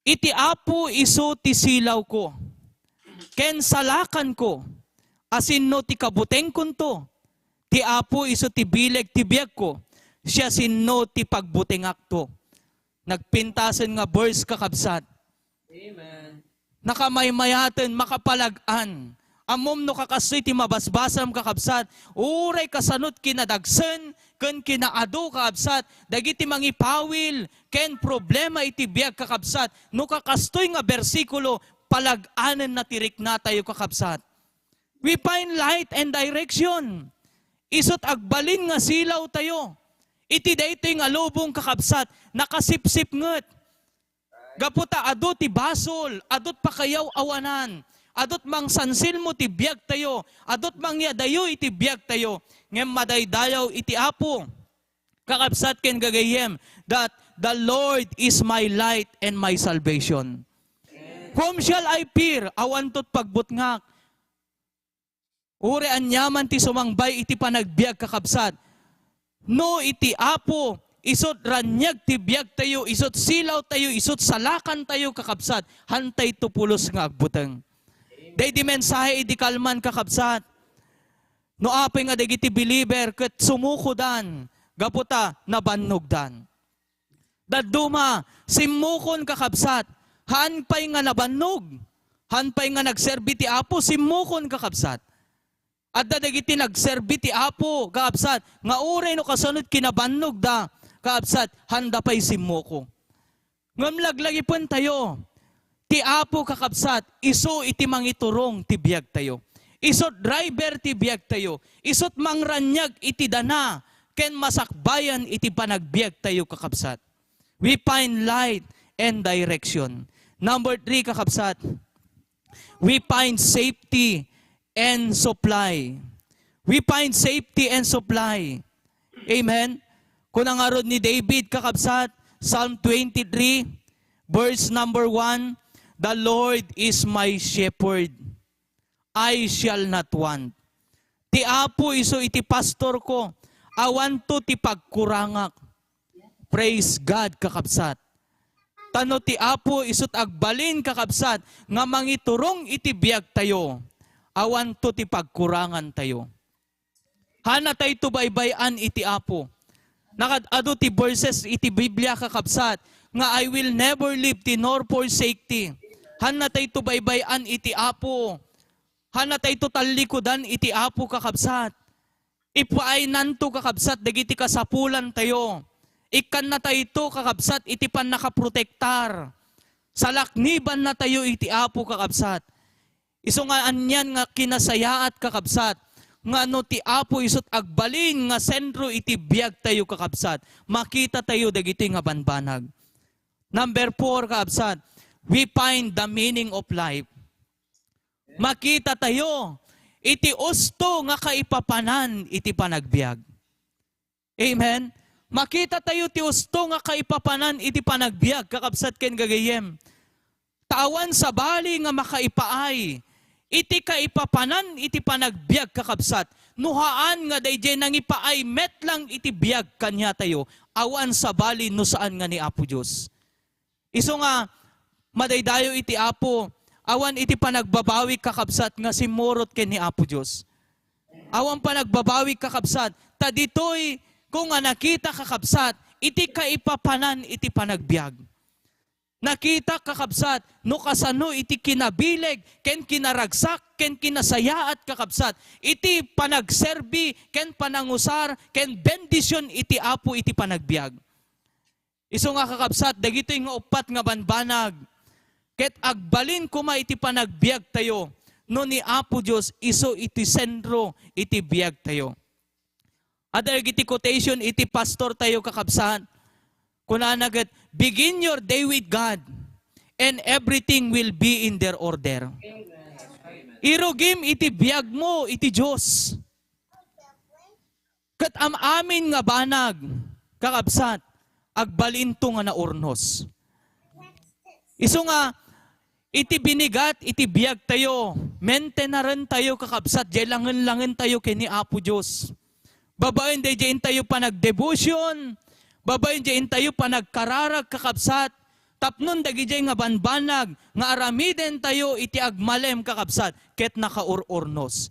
"Iti Apo isu ti silawko, ken salakanko, a sinno ti kabutengkonto. Ti Apo isu ti bileg ti biagko, siasino ti pagbutengakto?" Nagpintasen nga verse, kakabsat. Amen. Nakamaymayaten, makapalag-an. Ammom no kakastoy ti mabasbasam, kakabsat, uray kasanot kinadagsen ken kinaadu, kakabsat, dagiti mangipawil ken problema iti biag, kakabsat, no kakastoy nga bersikulo, palag-anenna ti riknatayo, kakabsat. We find light and direction. Isut' agbalin nga silaw tayo. Iti daytoy nga lubong, kakabsat, nakasipsip nget. Gapu ta adu ti basol, adut pakayaw-awanan, adut mangsansilmo ti biag tayo, adut mangyadayo iti biag tayo, ngem madaydayaw iti Apo. Kakabsat ken gagayyem, that the Lord is my light and my salvation. Whom shall I fear? Awan tot pagbutngak. Uray aniaman ti sumangbay iti panagbiag, kakabsat. No iti Apo, isut' raniag ti biag tayo, isut' silaw tayo, isut' salakan tayo, kakabsat, hantay to pulos nga agbuteng. Daydi mensahe idi kalman, kakabsat. No apay nga dagiti believer ket sumukodan gapu ta nabannogdan. Dadduma, simmukon, kakabsat. Haan pay nga nabannog. Haan pay nga nagserbi ti Apo, simmukon, kakabsat. Adda dagiti nagserbi ti Apo, kakabsat, nga uray no kasano ti kinabannogda, kakabsat, haanda pay simmuko. Ngem laglagipentayo, ti Apo, kakabsat, isu iti mangiturong ti biagtayo. Isut' driver ti biagtayo. Isut' mangraniag iti dana ken masakbayan iti panagbiagtayo, kakabsat. We find light and direction. Number three, kakabsat, we find safety and supply. We find safety and supply. Amen? Kuna ngarud ni David, kakabsat, Psalm twenty-three, verse number one, "The Lord is my shepherd. I shall not want." Ti Apo isu iti pastorko, awanto ti pagkurangak. Praise God, kakabsat. Ta no ti Apo isut' agbalin, kakabsat, nga mangiturong iti biagtayo, awanto ti pagkurangantayo. Haanatayto baybay-an iti Apo. Nakaad-adu ti verses iti Biblia, kakabsat, nga, "I will never leave thee nor forsake thee." Haanatayto baybay-an iti Apo. Haanatayto tallikudan iti Apo, kakabsat. Ipaaynanto, kakabsat, dagiti kasapulantayo. Ikkannatayto, kakabsat, iti pannakaprotektar. Salaknibannatayo iti Apo, kakabsat. Isu nga anian nga kinasayaat, kakabsat, nga no ti Apo isut' agbalin nga sentro iti biagtayo, kakabsat, makitatayo dagiti nga banbanag. Number four, kakabsat, we find the meaning of life. Makitatayo iti usto nga kaipapanan iti panagbiag. Amen? Makitatayo ti usto nga kaipapanan iti panagbiag, kakabsat ken gagayyem. Ta awan sabali nga makaipaay iti kaipapanan iti panagbiag, kakabsat, no haan nga daydiay nangipaay met lang iti biag kaniatayo, awan sabali no saan nga ni Apo Dios. Isu nga, madaydayaw iti Apo, awan iti panagbabawi, kakabsat, nga simmurot ken ni Apo Dios. Awan panagbabawi, kakabsat, ta ditoy ko nga nakita, kakabsat, iti kaipapanan iti panagbiag. Nakita, kakabsat, no kasano iti kinabileg ken kinaragsak ken kinasayaat, kakabsat, iti panagserbi ken panangusar ken bendision iti Apo iti panagbiag. Isu nga, kakabsat, dagitoy nga uppat nga banbanag ket agbalin koma iti panagbiagtayo no ni Apo Dios isu iti sentro iti biagtayo. Adda dagiti quotation iti pastortayo, kakabsat. Kunana ket, "Begin your day with God, and everything will be in their order." Irugim iti biagmo iti Dios. Ket am-amin nga banag, kakabsat, agbalinto nga naurnos. Isu nga, iti binigat iti biagtayo, maintenarentayo, kakabsat, jay langen-langentayo ken ni Apo Dios. Babaen dayjay intayo panagdevotion, babaen jay intayo panagkararag, kakabsat, tapnon dagijay nga banbanag nga aramidentayo iti agmalem, kakabsat, ket nakaur-urnos.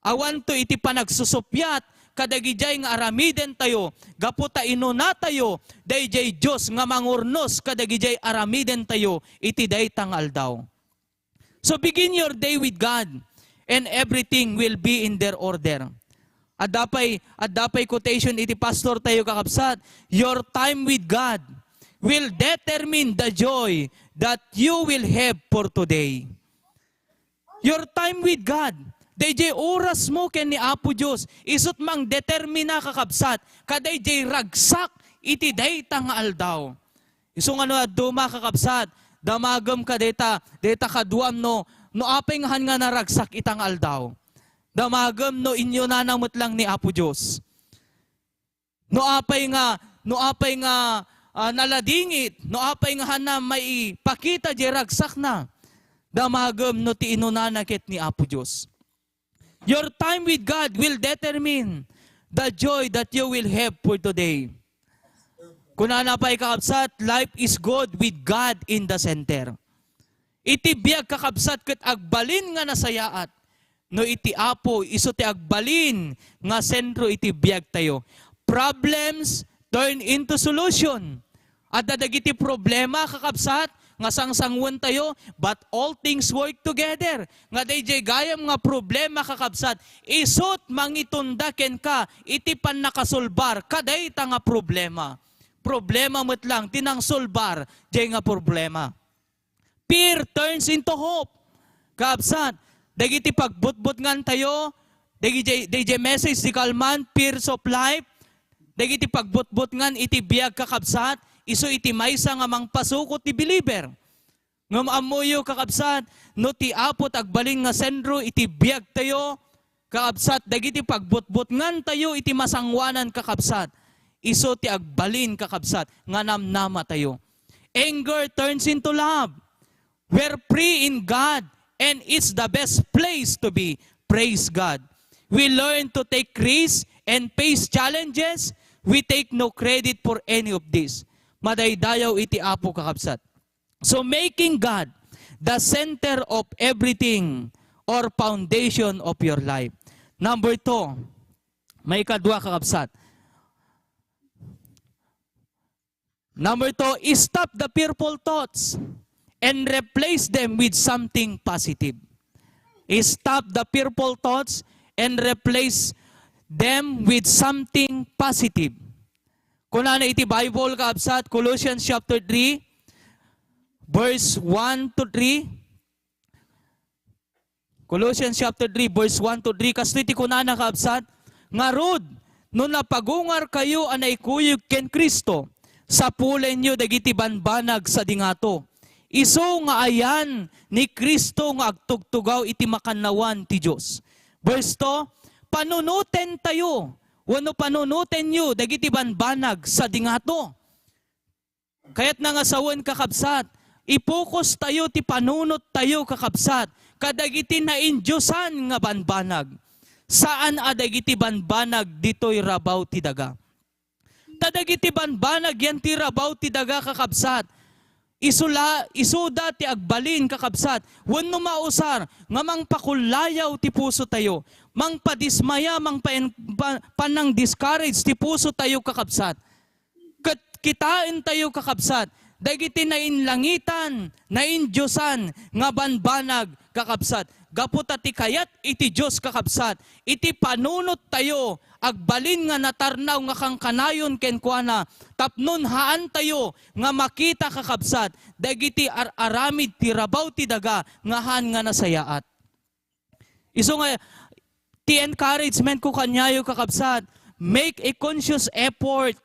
Awanto iti panagsusuppiat kadagijay nga aramidentayo, gapu ta inunatayo dayjay Dios nga mangurnos kadagijay aramidentayo iti dayta nga aldaw. So begin your day with God, and everything will be in their order. Adda pay, adda pay quotation iti pastortayo, kakabsat, "Your time with God will determine the joy that you will have for today." Your time with God. Dayjay orasmo ken ni Apo Dios, isut' mangdetermina, kakabsat, kadayjay ragsak iti dayta nga aldaw. Isu nga no aduma, kakabsat, damagem ka dayta, dayta kaduam no, no apay nga han nga naragsak ita nga aldaw. Damagem no inyunana met lang ni Apo Dios. No apay nga, no apay nga, ah, naladingit, no apay nga hanna maipakita diay ragsakna, damagem no ti inunana ket ni Apo Dios. Your time with God will determine the joy that you will have for today. Kunana pay, kakabsat, life is good with God in the center. Iti biag, kakabsat, ket agbalin nga nasayaat no iti Apo isu ti agbalin nga sentro iti biagtayo. Problems turn into solution. Adda dagiti problema, kakabsat, nga sangsanguentayo, but all things work together. Nga dayjay gayam nga problema, kakabsat, isut' mangitunda kenka iti pannakasolbar kadayta nga problema. Problema met lang ti nangsolbar diay nga problema. Fear turns into hope. Kabsat, dagiti pagbutbutngantayo, dagiti, dagiti message ti kalman, fears of life, dagiti pagbutbutngan iti biag, kakabsat, isu iti maysa nga mangpasukot ti believer. Ngem ammoyo, kakabsat, no ti Apo ti agbalin nga sentro iti biagtayo, kakabsat, dagiti pagbutbutngantayo iti masangoanan, kakabsat, isu ti agbalin, kakabsat, nga namnamatayo. Anger turns into love. We're free in God, and it's the best place to be. Praise God. We learn to take risks and face challenges. We take no credit for any of this. Madaydayaw iti Apo, kakabsat. So, making God the center of everything or foundation of your life. Number two, maikadua, kakabsat. Number two, stop the fearful thoughts and replace them with something positive. Stop the fearful thoughts and replace them with something positive. Kunana iti Bible, kaabsat, Colossians chapter three, verse one to three. Colossians chapter three, verse one to three, kastoy ti kunana, kaabsat, ngarud, no napagungarkayo a naikuyog ken Cristo, sapulenyo dagiti banbanag sadi ngato. Isu nga ayan ni Cristo nga agtugtugaw iti makannawan ti Dios. Verse two, panunotentayo, wenno panunotenyo dagiti banbanag sadi ngato. Kayatna nga sawen, kakabsat, ipokus tayo ti panunot tayo, kakabsat, kadagiti naindiosan nga banbanag. Saan a dagiti banbanag ditoy rabaw ti daga. Ta dagiti banbanag yan ti rabaw ti daga, kakabsat. Isula, isuda ti agbalin, kakabsat, wenno mausar nga mangpakullayaw ti puso tayo, mangpadismaya, mangpaen-, pa-, panang-discourage ti puso tayo, kakabsat. Ket kitaentayo, kakabsat, dagiti nainlangitan, naindiosan nga banbanag, kakabsat. Gapu ta ti kayat iti Dios, kakabsat, iti panunottayo, agbalin nga natarnaw nga kankanayon kenkuana, tapnon haantayo nga makita, kakabsat, dagiti ar-aramid ti rabaw ti daga nga haan nga nasayaat. Isu nga, ti encouragement ko kaniayo, kakabsat, make a conscious effort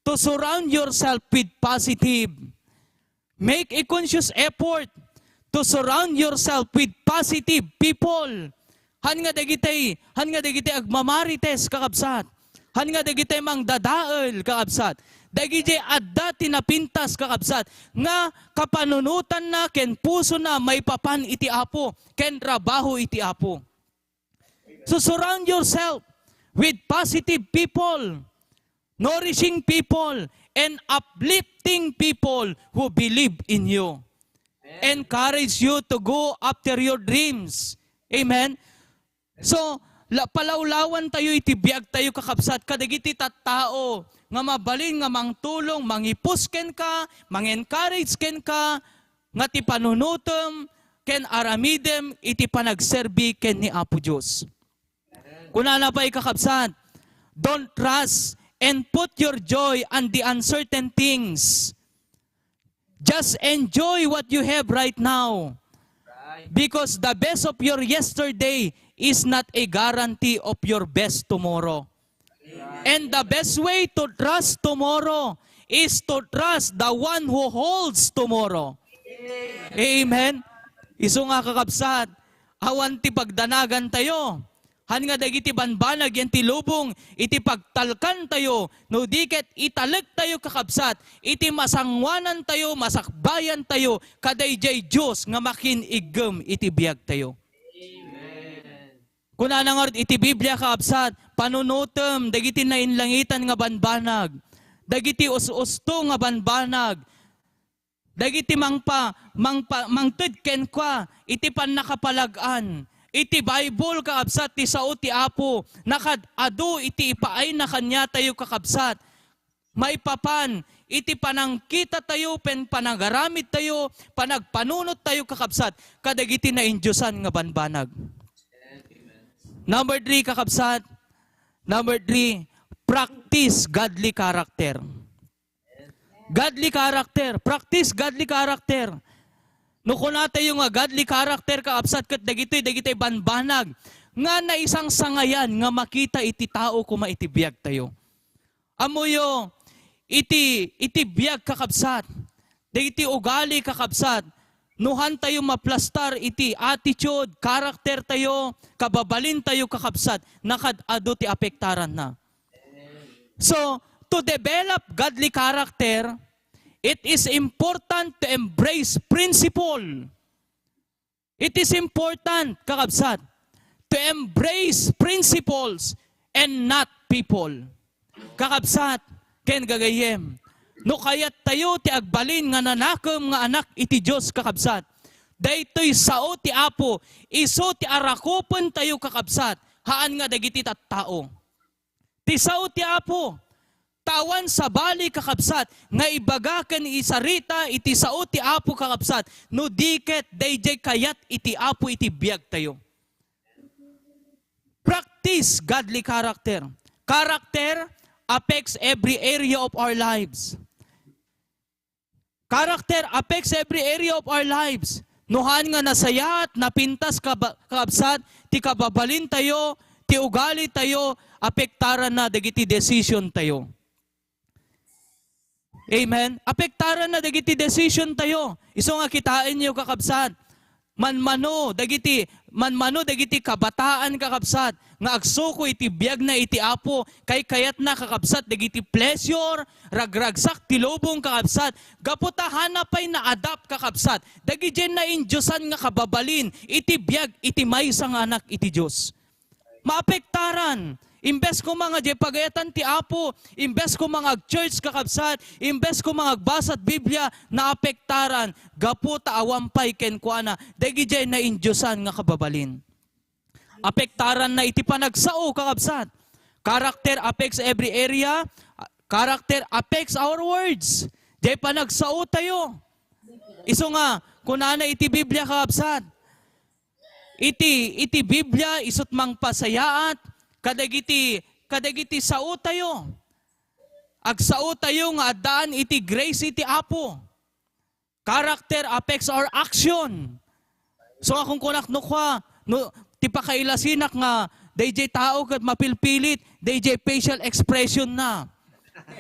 to surround yourself with positive. Make a conscious effort to surround yourself with positive people. Han nga dagiti, han nga dagiti agmamarites, kakabsat. Han nga dagiti mangdadael, kakabsat. Dagiti adda ti napintas, kakabsat, nga kapanunotanna ken pusona maipapan iti Apo, ken trabaho iti Apo. So surround yourself with positive people, nourishing people, and uplifting people who believe in you. Encourage you to go after your dreams. Amen? So, la-, palawlawantayo iti biagtayo, kakabsat, kadagiti tattao nga mabalin nga mangtulong, mangipus kenka, mang-encourage kenka, nga ti panunotem ken aramidem iti panagserbi ken ni Apo Dios. Kunana pay, kakabsat, don't rush and put your joy on the uncertain things. Just enjoy what you have right now. Because the best of your yesterday is not a guarantee of your best tomorrow. And the best way to trust tomorrow is to trust the one who holds tomorrow. Amen. Isu nga, kakabsat, awan ti pagdanagan tayo. Han nga dagiti banbanag yan ti lubong iti pagtalkan tayo, no di ket italek tayo, kakabsat, iti masangoanan tayo, masakbayan tayo, kadaydiay Dios nga makin-iggem iti biag tayo. Kunana ngarud iti Biblia, kakabsat, panunotem dagiti nainlangitan nga banbanag, dagiti us-usto nga banbanag, dagiti mangpa-, mangpa-, mangted kenka iti pannakapalag-an. Iti Bible, kakabsat, ti sao ti Apo, nakad-adu iti ipaayna kaniatayo, kakabsat. Maipapan iti panangkitatayo, pen panagaramidtayo, panagpanunottayo, kakabsat, kadagiti naindiosan nga banbanag. Number three, kakabsat. Number three, practice godly character. Godly character. Practice godly character. No kunatayo nga godly character, kakabsat, ket dagitoy, dagitoy banbanag nga naisangsangayan nga makita iti tao koma iti biagtayo. Ammoyo, iti, iti biag, kakabsat, dagiti ugali, kakabsat, no hantayo maplastar iti attitude, character tayo, kababalin tayo, kakabsat, nakad-adu ti apektaranna. So, to develop godly character, it is important to embrace principle. It is important, kakabsat, to embrace principles and not people. Kakabsat, ken gagayyem, no kayattayo ti agbalin nga nanakem nga anak iti Dios, kakabsat, daytoy sao ti Apo, isu ti arakupentayo, kakabsat, haan nga dagiti tattao. Ti sao ti Apo. Ta awan sabali, kakabsat, nga ibaga ken isarita iti sao ti Apo, kakabsat, no di ket daydiay kayat iti Apo iti biagtayo. Practice godly character. Character affects every area of our lives. Character affects every area of our lives. No haan nga nasayaat, napintas, kaba-, kakabsat, ti kababalintayo, ti ugalitayo, apektaranna dagiti decisiontayo. Amen? Apektaranna dagiti decisiontayo. Isu nga kitaenyo, kakabsat, manmano dagiti, manmano dagiti kabataan, kakabsat, nga agsuko iti biagna iti Apo, kaykayatna, kakabsat, dagiti pleasure, ragragsak ti lubong, kakabsat, gapu ta hana pay na-adapt, kakabsat, dagidiay naindiosan nga kababalin iti biag iti maysa nga anak iti Dios. Maapektaran. Imbes koma nga diay pagayatan ti Apo, imbes koma nga ag-church, kakabsat, imbes koma nga agbasat Biblia, naapektaran gapu ta awan pay kenkuana dagidiay naindiosan nga kababalin. Apektaranna iti panagsao, kakabsat. Character affects every area. Character affects our words. Diay panagsaotayo. Isu nga, kunana iti Biblia, kakabsat, iti, iti Biblia, isut' mangpasayaat kadagiti, kadagiti saotayo. Agsaotayo nga addaan iti grace iti Apo. Character affects our action. So, a kunkunak no kua, no, ti pakailasinak nga daydiay tao ket mapilpilit, daydiay facial expression na.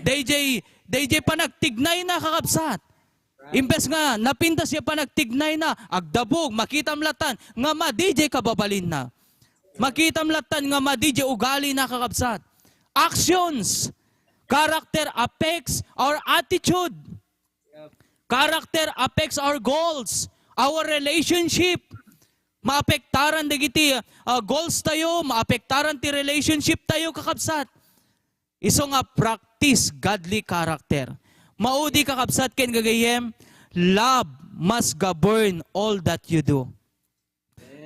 Daydiay, daydiay panagtignay na, kakabsat. Imbes nga napintas diay panagtignay na, agdabog, makitam lattan nga madi diay kababalin na. Makitam lattan nga madi diay ugali na, kakabsat. Actions. Character affects our attitude. Character affects our goals, our relationship. Maapektaran dagiti, ah, goals tayo, maapektaran ti relationship tayo, kakabsat. Isu nga practice godly character. Maudi, kakabsat ken gagayyem, love must govern all that you do.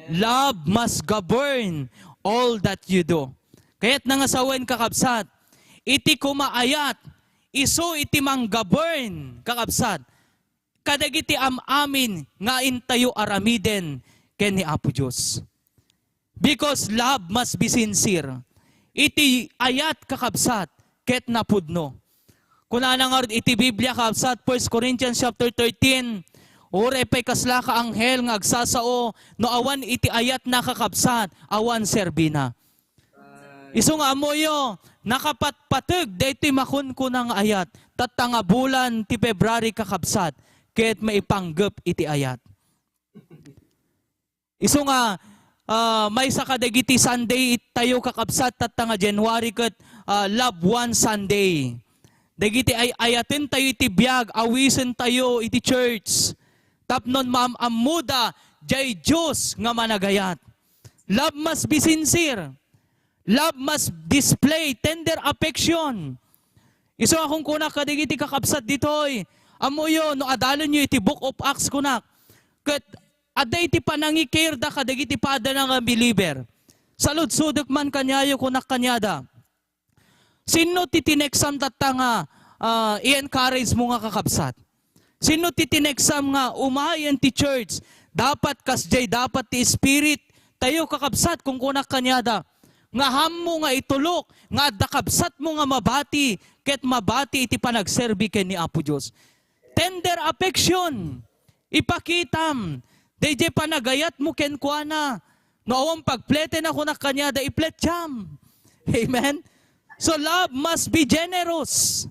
Love must govern all that you do. Kayatna nga sawen, kakabsat, iti kumaayat, isu iti manggovern, kakabsat, kadagiti am-amin nga intayo aramiden ken ni Apo Dios. Because love must be sincere. Iti ayat, kakabsat, ket napudno. Kunana ngarud iti Biblia, kakabsat, First Corinthians chapter thirteen, Uray pay kasla ka anghel nga agsasao, no awan iti ayatna, kakabsat, awan serbina. Isu nga ammoyo, nakapatpateg daytoy makunkuna nga ayat, tatta nga bulan ti February, kakabsat, ket maipanggep iti ayat. Isu nga, ah, maysa kadagiti Sunday tayo, kakabsat, tatta nga January ket, ah, Love One Sunday. Dagiti ay-, ayatentayo iti biag, awisentayo iti church. Tapno maam-ammoda, jay Dios nga managayat. Love must be sincere. Love must display tender affection. Isu a kunkuna kadagiti kakabsat ditoy, ammoyo, no adalenyo iti Book of Acts, kunak, ket adda iti panangi-care da kadagiti padana nga believer. Saludsodek man kaniayo, kunak kaniada, "Sinno ti tineksam tatta nga, ah, i-encourage mo nga kakabsat? Sinno ti tineksam nga umayen ti church? Dapat kasjay, dapat ti spirit tayo, kakabsat," kunkunak kaniada, nga hammo nga itulok nga adda kabsatmo nga mabati ket mabati iti panagserbi ken ni Apo Dios. Tender affection. Ipakitam dayjay panagayatmo kenkuana. No awan pagpleten a kunak kaniada, ipletiam. Amen? So love must be generous.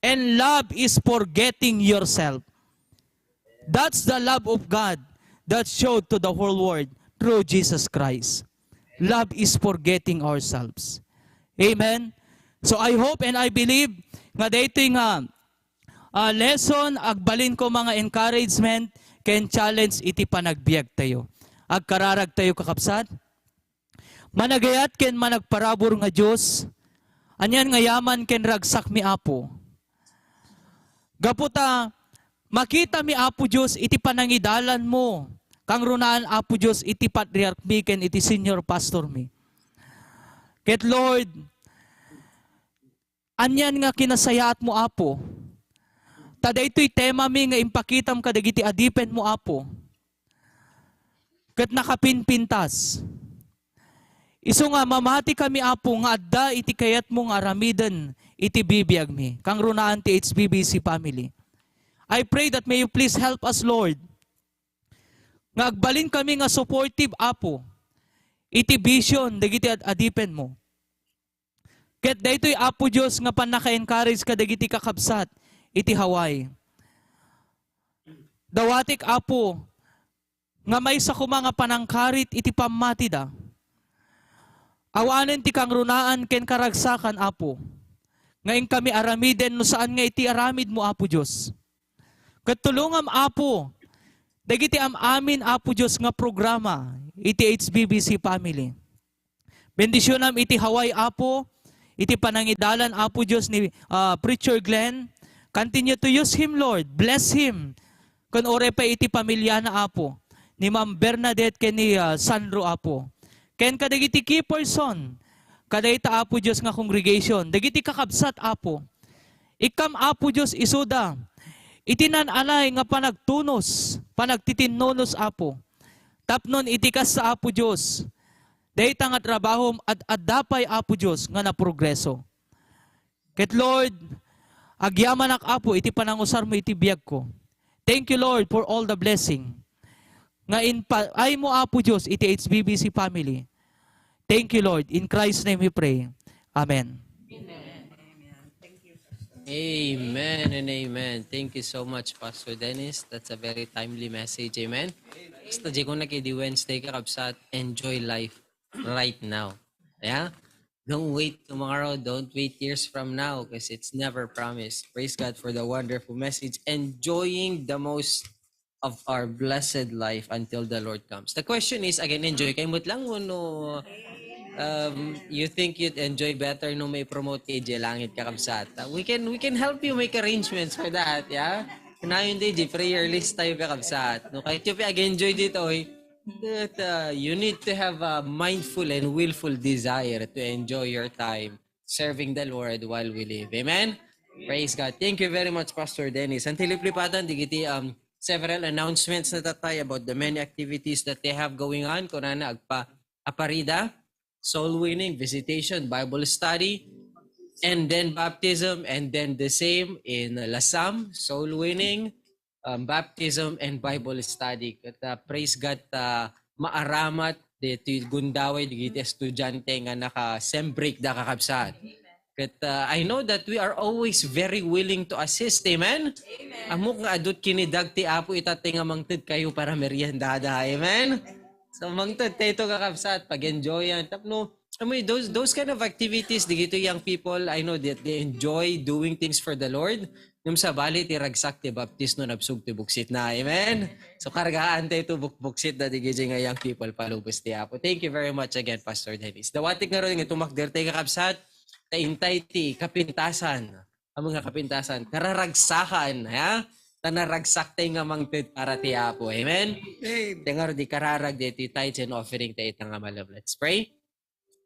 And love is forgetting yourself. That's the love of God that showed to the whole world through Jesus Christ. Love is forgetting ourselves. Amen? So I hope and I believe nga daytoy nga, ah, lesson, agbalin ko mga encouragement ken challenge iti panagbiag tayo. Agkararag tayo, kakabsat. Managayat ken managparabur nga Dios, anian nga yaman ken ragsakmi, Apo. Gapu ta makitami, Apo Dios, iti panangidalanmo, kangrunaan, Apo Dios, iti patriarchmi ken iti senior pastormi. Ket Lord, anian nga kinasayaatmo, Apo. Ta daytoy temami nga impakitam kadagiti adipenmo, Apo, ket nakapinpintas. Isu nga mamati kami, Apo, nga adda iti kayatmo nga aramiden iti bibiagmi, kangrunaan ti H B B C family. I pray that may you please help us, Lord, nga agbalin kami nga supportive, Apo, iti vision dagiti ad-, adipenmo. Ket daytoy, Apo Dios, nga pannaka-encourage kadagiti kakabsat iti Hawaii. Dawatek, Apo, nga maysa koma nga panangkarit iti pammatida. Awanen ti kangrunaan ken karagsakan, Apo, nga inkami aramiden no saan nga iti aramidmo, Apo Dios. Ket tulongam, Apo, dagiti am-amin, Apo Dios, nga programa iti H B B C family. Bendisionam iti Hawaii, Apo, iti panangidalan, Apo Dios, ni, ah, Preacher Glenn. Continue to use him, Lord. Bless him. Ken uray pay iti pamiliana, Apo, ni Ma'am Bernadette ken ni, ah, Sandro, Apo. Ken kadagiti key person, kadayta, Apo Dios, nga congregation, dagiti kakabsat, Apo. Ikkam, Apo Dios, isuda iti naan-anay nga panagtunos, panagtitinnunos, Apo. Tapnon iti kasta, Apo Dios, dayta nga trabahom ad-adda pay, Apo Dios, nga naprogreso. Ket Lord, agyamanak, Apo, iti panangusarmo iti biagko. Thank you, Lord, for all the blessing nga impaaymo, Apo Dios, iti H B B C family. Thank you, Lord. In Christ's name we pray. Amen. Amen and amen. Thank you so much, Pastor Dennis. That's a very timely message. Amen. Basta di ko na kay di Wednesday, kakabsat, enjoy life right now. Yeah? Don't wait tomorrow. Don't wait years from now because it's never promised. Praise God for the wonderful message. Enjoying the most of our blessed life until the Lord comes. The question is, again, enjoy kayo mo lang no, um, you think you'd enjoy better no may promote kay J Langit, kakabsat. Uh, we can, we can help you make arrangements for that, yeah? Kanayon di, di prayer list tayo, kakabsat. No, kahit yung ag-enjoy dito, eh, that, uh, you need to have a mindful and willful desire to enjoy your time serving the Lord while we live. Amen? Praise God. Thank you very much, Pastor Dennis. Ang tiliplipatan, digiti, um, several announcements na tatay about the many activities that they have going on. Kunana, agpa, aparida, soul winning, visitation, Bible study, and then baptism, and then the same in Lasam, soul winning, um, baptism and Bible study. Ket, uh, praise God, uh, maaramat ditoy gundaway dagiti estudiante nga naka-sem break da, kakabsat. Ket, uh, I know that we are always very willing to assist. Amen? Amen. Ammok nga adu ti kinidag ti Apo ita ti nga mangted kayo para meriendada. Amen? So, mangted tayo ito, kakabsat, pag-enjoyan. Tapno, amoy, those, those kind of activities, dagito young people, I know that they enjoy doing things for the Lord. Ngem sabali ti ragsak ti baptismo, nabsog ti buksitna. Amen? So, kargaan tayo ito bukbuksit da dagiti nga young people palubos ti Apo. Thank you very much again, Pastor Dennis. Dawatik ngarud nga tumakder tayo, kakabsat, ta intay ti kapintasan. Amo nga kapintasan, kararagsakan, ha? Ta naragsak tayo nga mangted para ti Apo. Amen? Amen. Ti ngarud ti kararag deti tithes and offering tayo ita nga malem. Let's pray.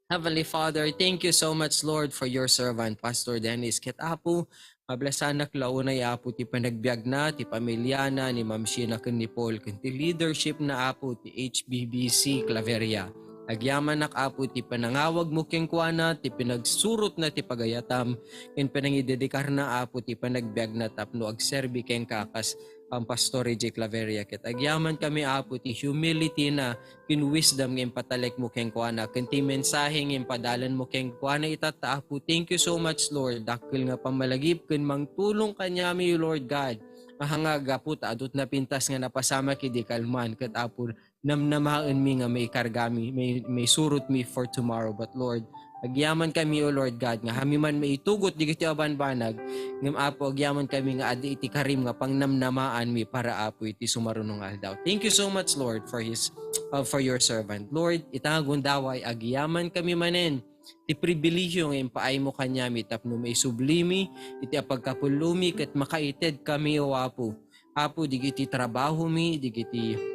Heavenly Father, thank you so much, Lord, for your servant, Pastor Dennis. Ket Apo, mablasanak la unay, Apo, ti panagbiagna, ti pamiliana, ni Ma'am Sheena ken ni Paul, ken ti leadership na, Apo, ti H B B C Claveria. Agyamanak, Apo, ti panangawagmo kenkuana, ti pinagsurotna ti pagayatam, ken panangidedikarna, Apo, ti panagbiagna tapno agserbi kenka kas pampastor idiay Claveria. Ket agyamankami, Apo, ti humility na ken wisdom nga impatalekmo kenkuana, ken ti mensahe nga impadalanmo kenkuana itatta, Apo. Thank you so much, Lord. Dakkel nga pammalagip ken mangtulong kaniami, Lord God. Nga hanga gapu ta adu ti napintas nga napasamak idi kalman, ket Apo, namnamaenmi nga maikargami, may, maisurotmi for tomorrow. But Lord, agyamankami, O Lord God, nga hami man maitugot dagiti abanbanag, ngem Apo, agyamankami nga adu iti karim nga pangnamnamaanmi para, Apo, iti sumaruno nga aldaw. Thank you so much, Lord, for his, uh, for your servant. Lord, ita nga gundaway, agyamankami manen ti pribilehio nga impaaymo kaniami tapno maisublimi iti apagkapullomi ket makaitedkami, O Apo. Apo, dagiti trabahomi, dagiti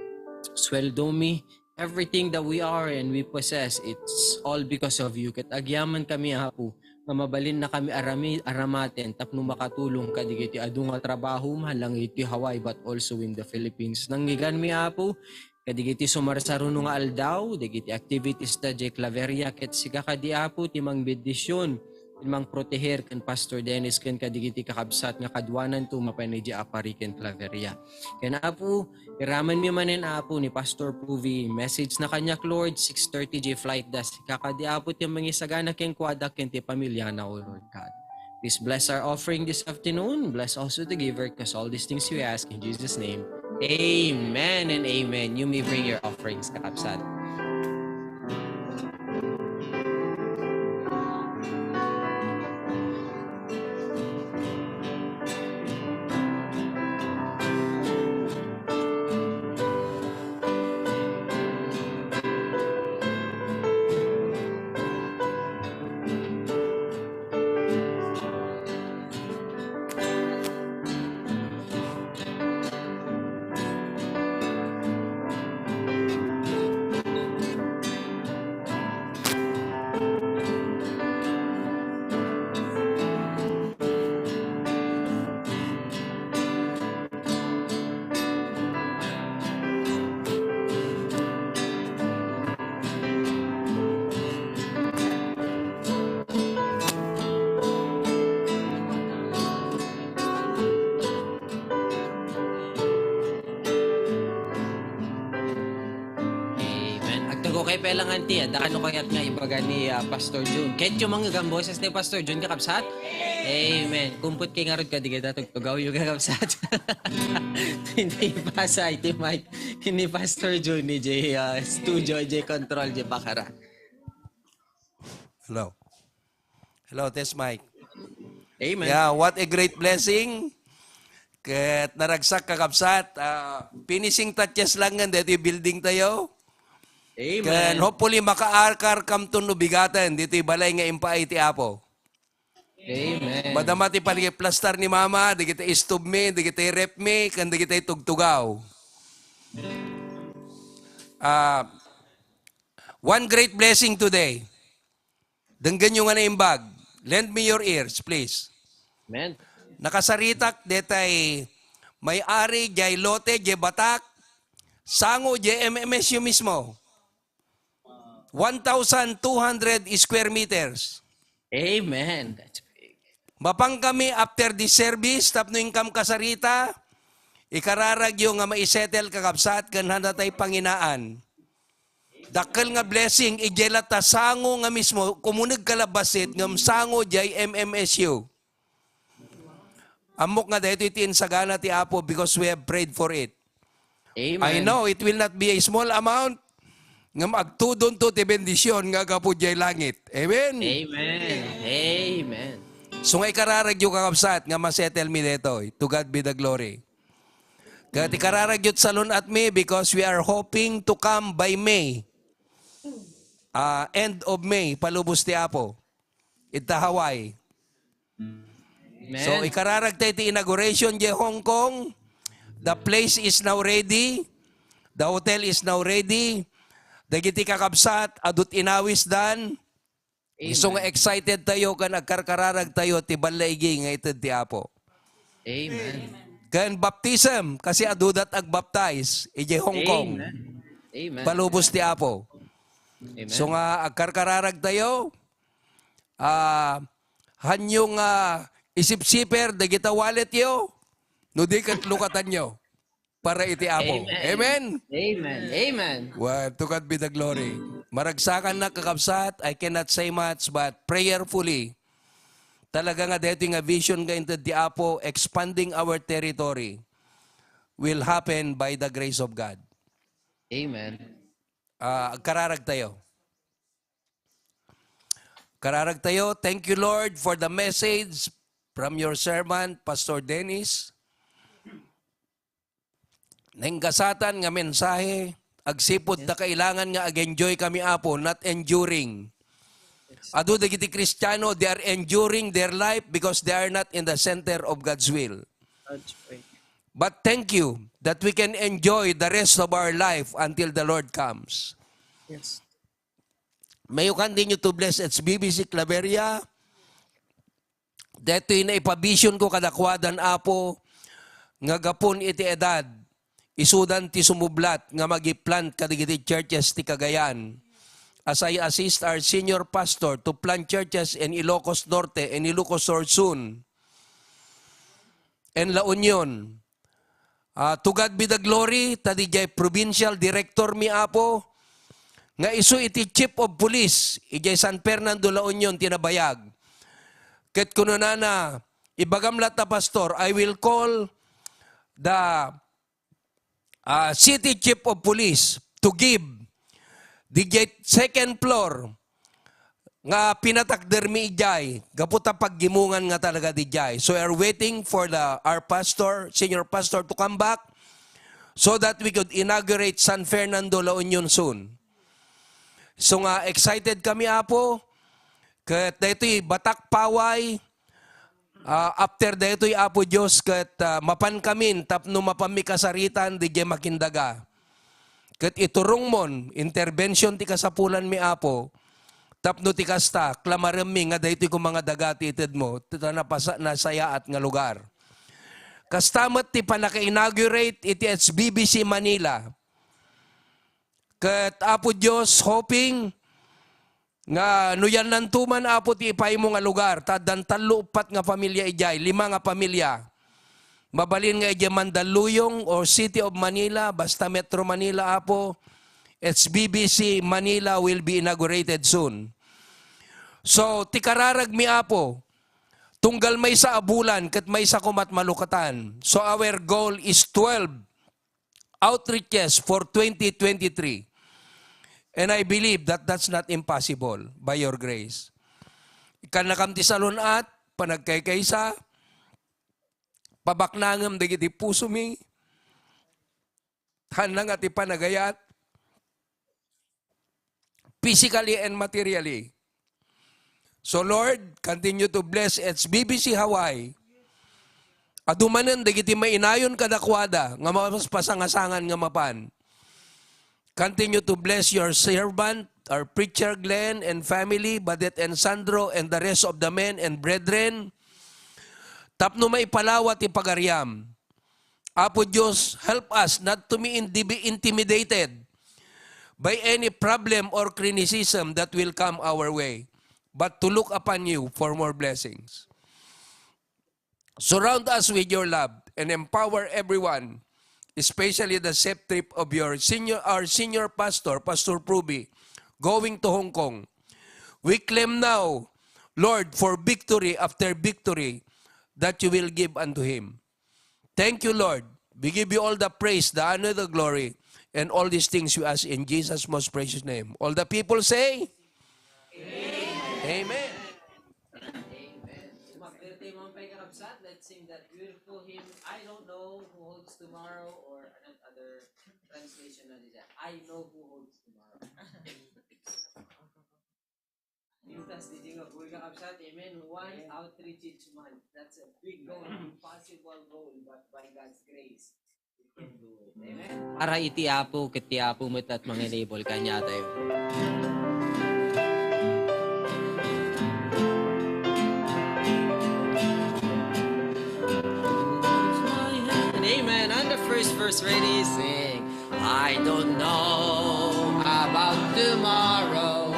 sueldomi, everything that we are and we possess, it's all because of you. Ket agyamankami, Apo, nga mabalinnakami arami-, aramaten tapno makatulong kadagiti adu nga trabaho, man lang iti Hawaii, but also in the Philippines. Nangyiganmi, Apo, kadagiti sumarsaruno nga aldaw, dagiti activities ta diay Claveria, ket sika kadi, Apo, ti mangbendision ken mangproteher ken Pastor Dennis ken kadagiti kakabsat nga kaduananto mapan idiay Aparri ken Claveria. Ken Apo, iramanmi manen, Apo, ni Pastor Puvi, message na kaniak, Lord, six thirty diay flight da. Sika kadi, Apo, ti mangisagana kenkuada ken ti pamiliana, O Lord God. Please bless our offering this afternoon. Bless also the giver, 'cause all these things we ask in Jesus' name. Amen and amen. You may bring your offerings, kakabsat. Amen. Agtugaw kay pelangan ti, ah, dakano kayat nga ibaga ni, ah, Pastor Jun. Ket yung mga gamboses ni Pastor Jun, kakabsat? Amen. Kumput kay ngarud ka, di kita tugtugaw yung kakabsat. Hindi pasa iti mic ni Pastor Jun, ni J, ah, studio, J control, J bakara. Hello. Hello, test mic. Amen. Yeah, what a great blessing. Ket naragsak, kakabsat. Ah, finishing touches lang nga deti building tayo. Amen. Ken hopefully makaarkar kamton no bigaten ditoy balay nga impaay ti Apo. Amen. Madama ti panagiplastar ni Mama, dagiti stove mi, dagiti ref mi, ken dagiti tugtugaw. Ah, one great blessing today. Denggenyo nga naimbag. Lend me your ears, please. Amen. Nakasaritak detay may-ari jay lote jay batak, sango jay M M S U mismo. One thousand two hundred square meters. Amen. That's big. Mapan kami after the service, tapno inkam kasarita, Ikararagyo nga maisettle, kakabsat, ken hanatay panginaan. Dakkel nga blessing, idiay latta sango nga mismo, kumuneg ka la bassit, ngem sango diay M M S U. Ammok nga daytoy ti insagana ti Apo because we have prayed for it. Amen. I know it will not be a small amount, ngem agtudonto ti bendisyon nga agapu diay langit. Amen? Amen. Amen. So nga ikararagyo, kakabsat, nga masettle mi daytoy. To God be the glory. Kaya ti kararagyo, salun-at mi because we are hoping to come by May. Ah, end of May, palubos ti Apo. Ita Hawaii. Amen. So, ikararag tayo ti inauguration diay Hong Kong. The place is now ready. The hotel is now ready. Dagiti kakabsat, adut inawisdan. Isu nga excited tayo ken agkarkararag tayo ti ballaigi nga ited ti Apo. Amen. Ken baptism, kasi adudat agbaptize idiay Hong Kong. Amen. Amen. Palubos ti Apo. Amen. So nga agkarkararag tayo, ah, hanyo nga isipsiper dagita walletyo, no di ket lukatanyo para iti Apo. Amen. Amen? Amen. Amen. Well, to God be the glory. Maragsakannak, kakabsat, I cannot say much, but prayerfully, talaga nga daytoy nga vision nga inted ti Apo, expanding our territory, will happen by the grace of God. Amen. Ah, agkararag tayo. Kararag tayo. Thank you, Lord, for the message from your servant, Pastor Dennis. Naingasatan nga mensahe, agsipud ta kailangan nga ag-enjoy kami, Apo, not enduring. Adu dagiti Kristiano, they are enduring their life because they are not in the center of God's will. That's right. But thank you that we can enjoy the rest of our life until the Lord comes. Yes. May you continue to bless H B B C Claveria. Daytoy naipabision ko kadakuadan, Apo, nga gapun iti edad, isudan ti sumublat nga magi-plant kadagiti churches ti Cagayan. As I assist our senior pastor to plant churches in Ilocos Norte and Ilocos Sur soon, and La Union. Ah, to God be the glory, ta didiay provincial director mi, Apo, nga isu iti chief of police, idiay San Fernando, La Union, ti nabayag. Ket kunana, ibagam latta, Pastor, I will call the, ah, city chief of police to give didiay second floor nga pinatakder mi idiay, gapu ta paggimongan nga talaga didiay. So we are waiting for the, our pastor, senior pastor to come back so that we could inaugurate San Fernando, La Union soon. So nga, excited kami, Apo. Ket daytoy Batak Paway, ah, after daytoy, Apo Dios, ket, ah, mapan kamin tapno mapanmi kasaritan didiay Makindaga. Ket iturongmon, intervention ti kasapulanmi, Apo, tapno ti kasta, klamaremmi nga daytoy koma nga daga ti itedmo, ta napasa-, nasayaat nga lugar. Kasta met ti pannaka-inaugurate iti H B B C Manila. Ket, Apo Dios, hoping nga no yannanto man, Apo, ti ipaymo nga lugar, ta addan tallo, uppat nga pamilya idiay, lima nga pamilya. Mabalin nga idiay Mandaluyong or City of Manila, basta Metro Manila, Apo, H B B C Manila will be inaugurated soon. So, ti kararagmi, Apo, tunggal maysa a bulan ket maysa komat malukatan. So, our goal is twelve outreaches for twenty twenty-three. And I believe that that's not impossible by your grace. Ikannakam ti salun-at, panagkaykaysa, pabaknangem dagiti pusomi, hanna nga ti panagayat, physically and materially. So Lord, continue to bless H B B C Hawaii. Adu manen dagiti mainayon kadakuada nga mapaspasangasangan nga mapan. Continue to bless your servant, our preacher Glenn and family, Badet and Sandro, and the rest of the men and brethren. Tapno maipalawa ti pagariam. Apo Dios, help us not to be indi-, intimidated by any problem or criticism that will come our way, but to look upon you for more blessings. Surround us with your love and empower everyone, especially the safe trip of your senior, our senior pastor, Pastor Pruby, going to Hong Kong. We claim now, Lord, for victory after victory that you will give unto him. Thank you, Lord. We give you all the praise, the honor, the glory, and all these things we ask in Jesus' most precious name. All the people say, Amen. Amen. Mag-birthday mo ang pay kakabsat. Let's sing that beautiful hymn. I don't know who holds tomorrow or another translation na dyan. I know who holds tomorrow. Pintas di nga buhay kakabsat. Amen. Why outreach each month? That's a big goal, impossible goal, but by God's grace, we can do it. Amen. Para iti Apo, ket ti Apo met at manginibol kaniatayo. Amen. On the first verse, ready, sing. I don't know about tomorrow.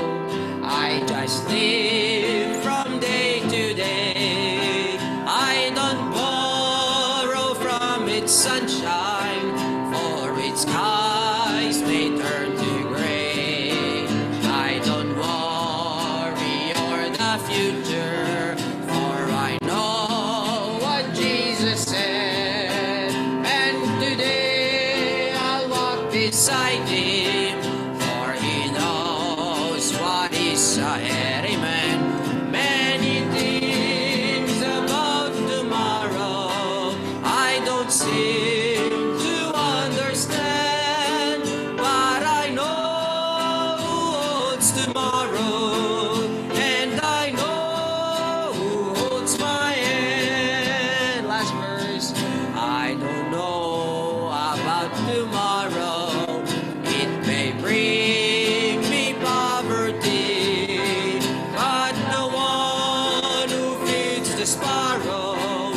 I just live from day to day. I don't borrow from its sunshine, for its skies may turn to gray. I don't worry o'er the future, for I know what Jesus said. And today I'll walk beside him, for he knows what is ahead. Amen. Many things about tomorrow I don't seem to understand, but I know who holds tomorrow, and I know who holds my hand. Last verse. I don't know about tomorrow. It may bring me poverty, but the one who feeds the sparrow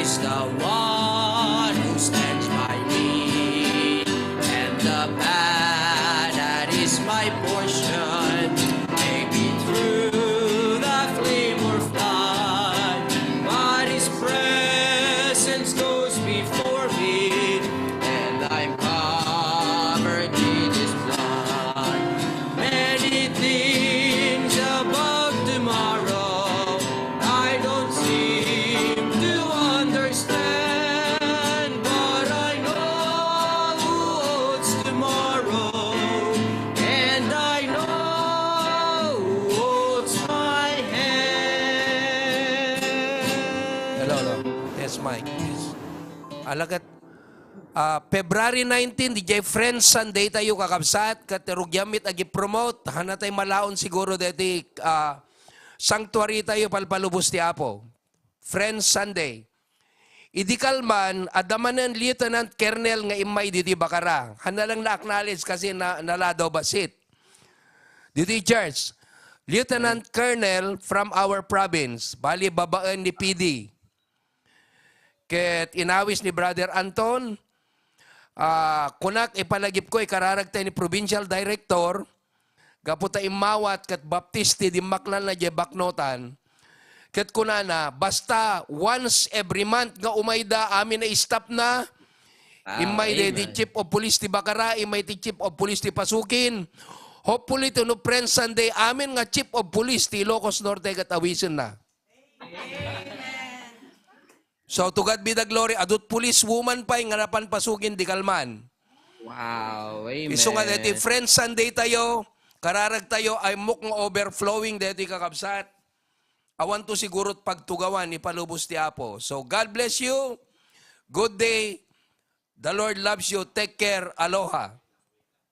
is the one who stands by me. And the path that is my portion may be through the flame or flood, but his presence goes before me, and I'm covered in his blood. Many things about tomorrow I don't seem to understand, but I know who holds tomorrow, and I know who holds my hand. Hello, hello. Yes, Mike. Yes. Alagad, ah, February nineteen, diay Friends Sunday tayo, kakabsat, ket rugiam met agi-promote. Hanatay malaon siguro deti, ah, sanctuary tayo, palpalubos ti Apo. Friends Sunday. Idi kalman, adda manen Lieutenant Colonel nga immay ditoy Bacara. Hanna lang na-acknowledge kasi na, naladaw bassit. Ditoy church. Lieutenant Colonel from our province, bali babaen ni P D. Ket inawis ni Brother Anton, ah, kunak, ipalagipko, ikararagta ni Provincial Director, gapu ta immawat ket baptisti, dimmaknalna diay baknotan. Ket kunana, basta once every month nga umayda, amin a staff na, ah, immay daydi Chief of Police ti Bacara, immay ti Chief of Police ti Pasukin. Hopefully, to no Friends Sunday, amin nga Chief of Police ti Ilocos Norte ket awisenna. So, to God be the glory. Adut police woman pay nga napan Pasukin di kalman. Wow, amen. Isu nga deti Friends Sunday tayo, kararag tayo, ay muk nga overflowing deti, kakabsat. Awan to siguro pagtugawan, ipalubos ti Apo. So, God bless you. Good day. The Lord loves you. Take care. Aloha.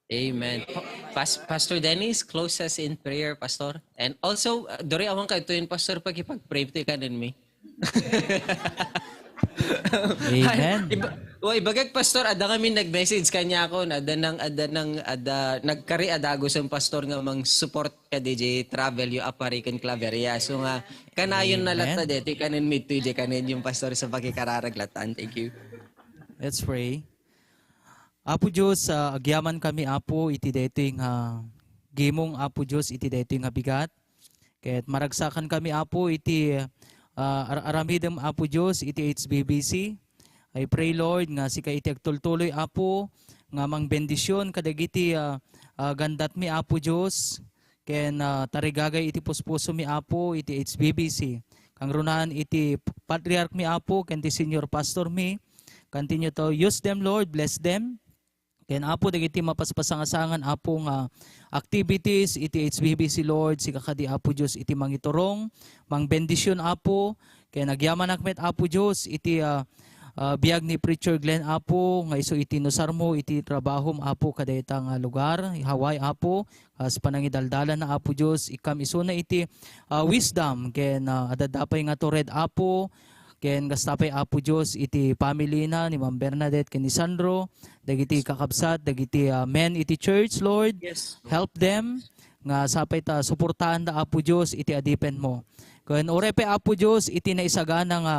Amen. Pa-, Pas-, Pastor Dennis, close us in prayer, Pastor. And also, uh, duri awan kayo to in, Pastor, pagkipag-pray to kanin mi. Amen. Iba-, wa, ibagak, Pastor, ada kami nag-message kanya ako, na ada nang, ada nang, ada, nagkari a dagus ang Pastor nga mang support ka D J Travel, yung Aparican Claveria. So nga, kanayon na Amen. Latta deti, kanin mi to, kanin yung Pastor sa pakikararag latan. Thank you. Let's pray. Apo Dios, ah, agyaman kami, Apo, iti daytoy nga gimong, Apo Dios, iti daytoy nga bigat. Ket maragsakan kami, Apo, iti, ah, ar-, aramidem, Apo Dios, iti H B B C. I pray, Lord, nga sika iti agtultuloy, Apo, nga mangbendision kadagiti, ah, ah, gandatmi, Apo Dios, ken, ah, tarigagay iti puspusomi, Apo, iti H B B C. Kangrunaan iti patriarchmi, Apo, ken ti senior pastormi. Continue to use them, Lord. Bless them. Ken, Apo, dagiti mapaspasangasangan, Apo, nga activities iti H B B C, Lord, sika kadi, Apo Dios, iti mangiturong, mangbendision, Apo, ken agyamanak met, Apo Dios, iti, ah, ah, biag ni Preacher Glenn, Apo, nga isu iti inusarmo iti trabahom, Apo, kadayta nga lugar, Hawaii, Apo, kas panangidaldalanna, Apo Dios, ikkam isuna iti, ah, wisdom, ken, ah, adda pay nga tured, Apo, ken kasta pay, Apo Dios, iti family na ni Ma'am Bernadette ken ni Sandro, dagiti kakabsat, dagiti, ah, men iti church, Lord. Yes, Lord. Help them nga sapay ta suportaanda, Apo Dios, iti adipenmo. Ken uray pay, Apo Dios, iti naisagana nga,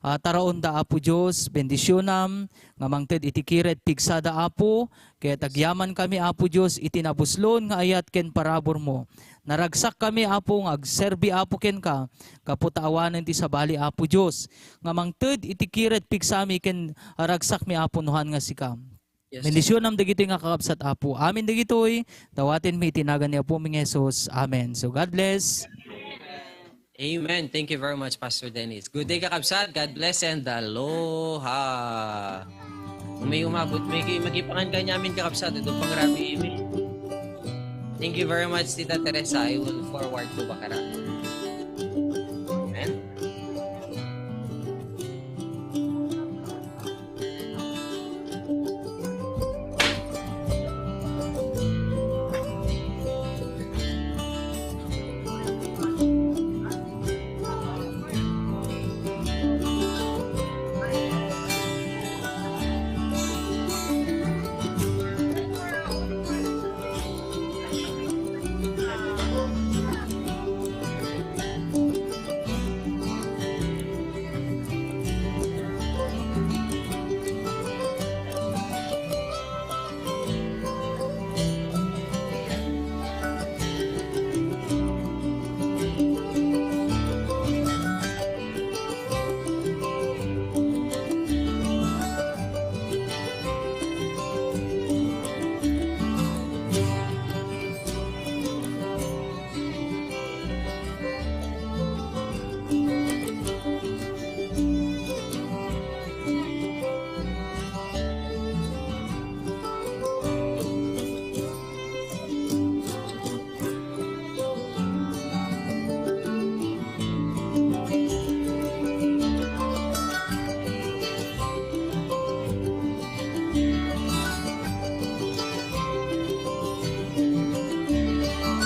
ah, taraonda, Apo Dios, bendisionam nga mangted iti kired pigsada, Apo, ket agyamankami, Apo Dios, iti nabuslon nga ayat ken paraburmo. Naragsakkami, Apo, nga agserbi, Apo, kenka, gapu ta awanen ti sabali, Apo Dios, nga mangted iti kired pigsami ken aragsakmi, Apo, no han nga sika. Yes. Bendisionam dagitoy nga kakabsat, Apo. Amin dagitoy, dawatenmi iti nagan ni Apomi nga Jesus. Amen. So, God bless. Amen. Thank you very much, Pastor Dennis. Good day, kakabsat. God bless and aloha. Kung may umabot, may, may kipangan ka niya, amin, kakabsat. Ito pang rabi, amen. Thank you very much, Tita Teresa. I will forward to Bacara.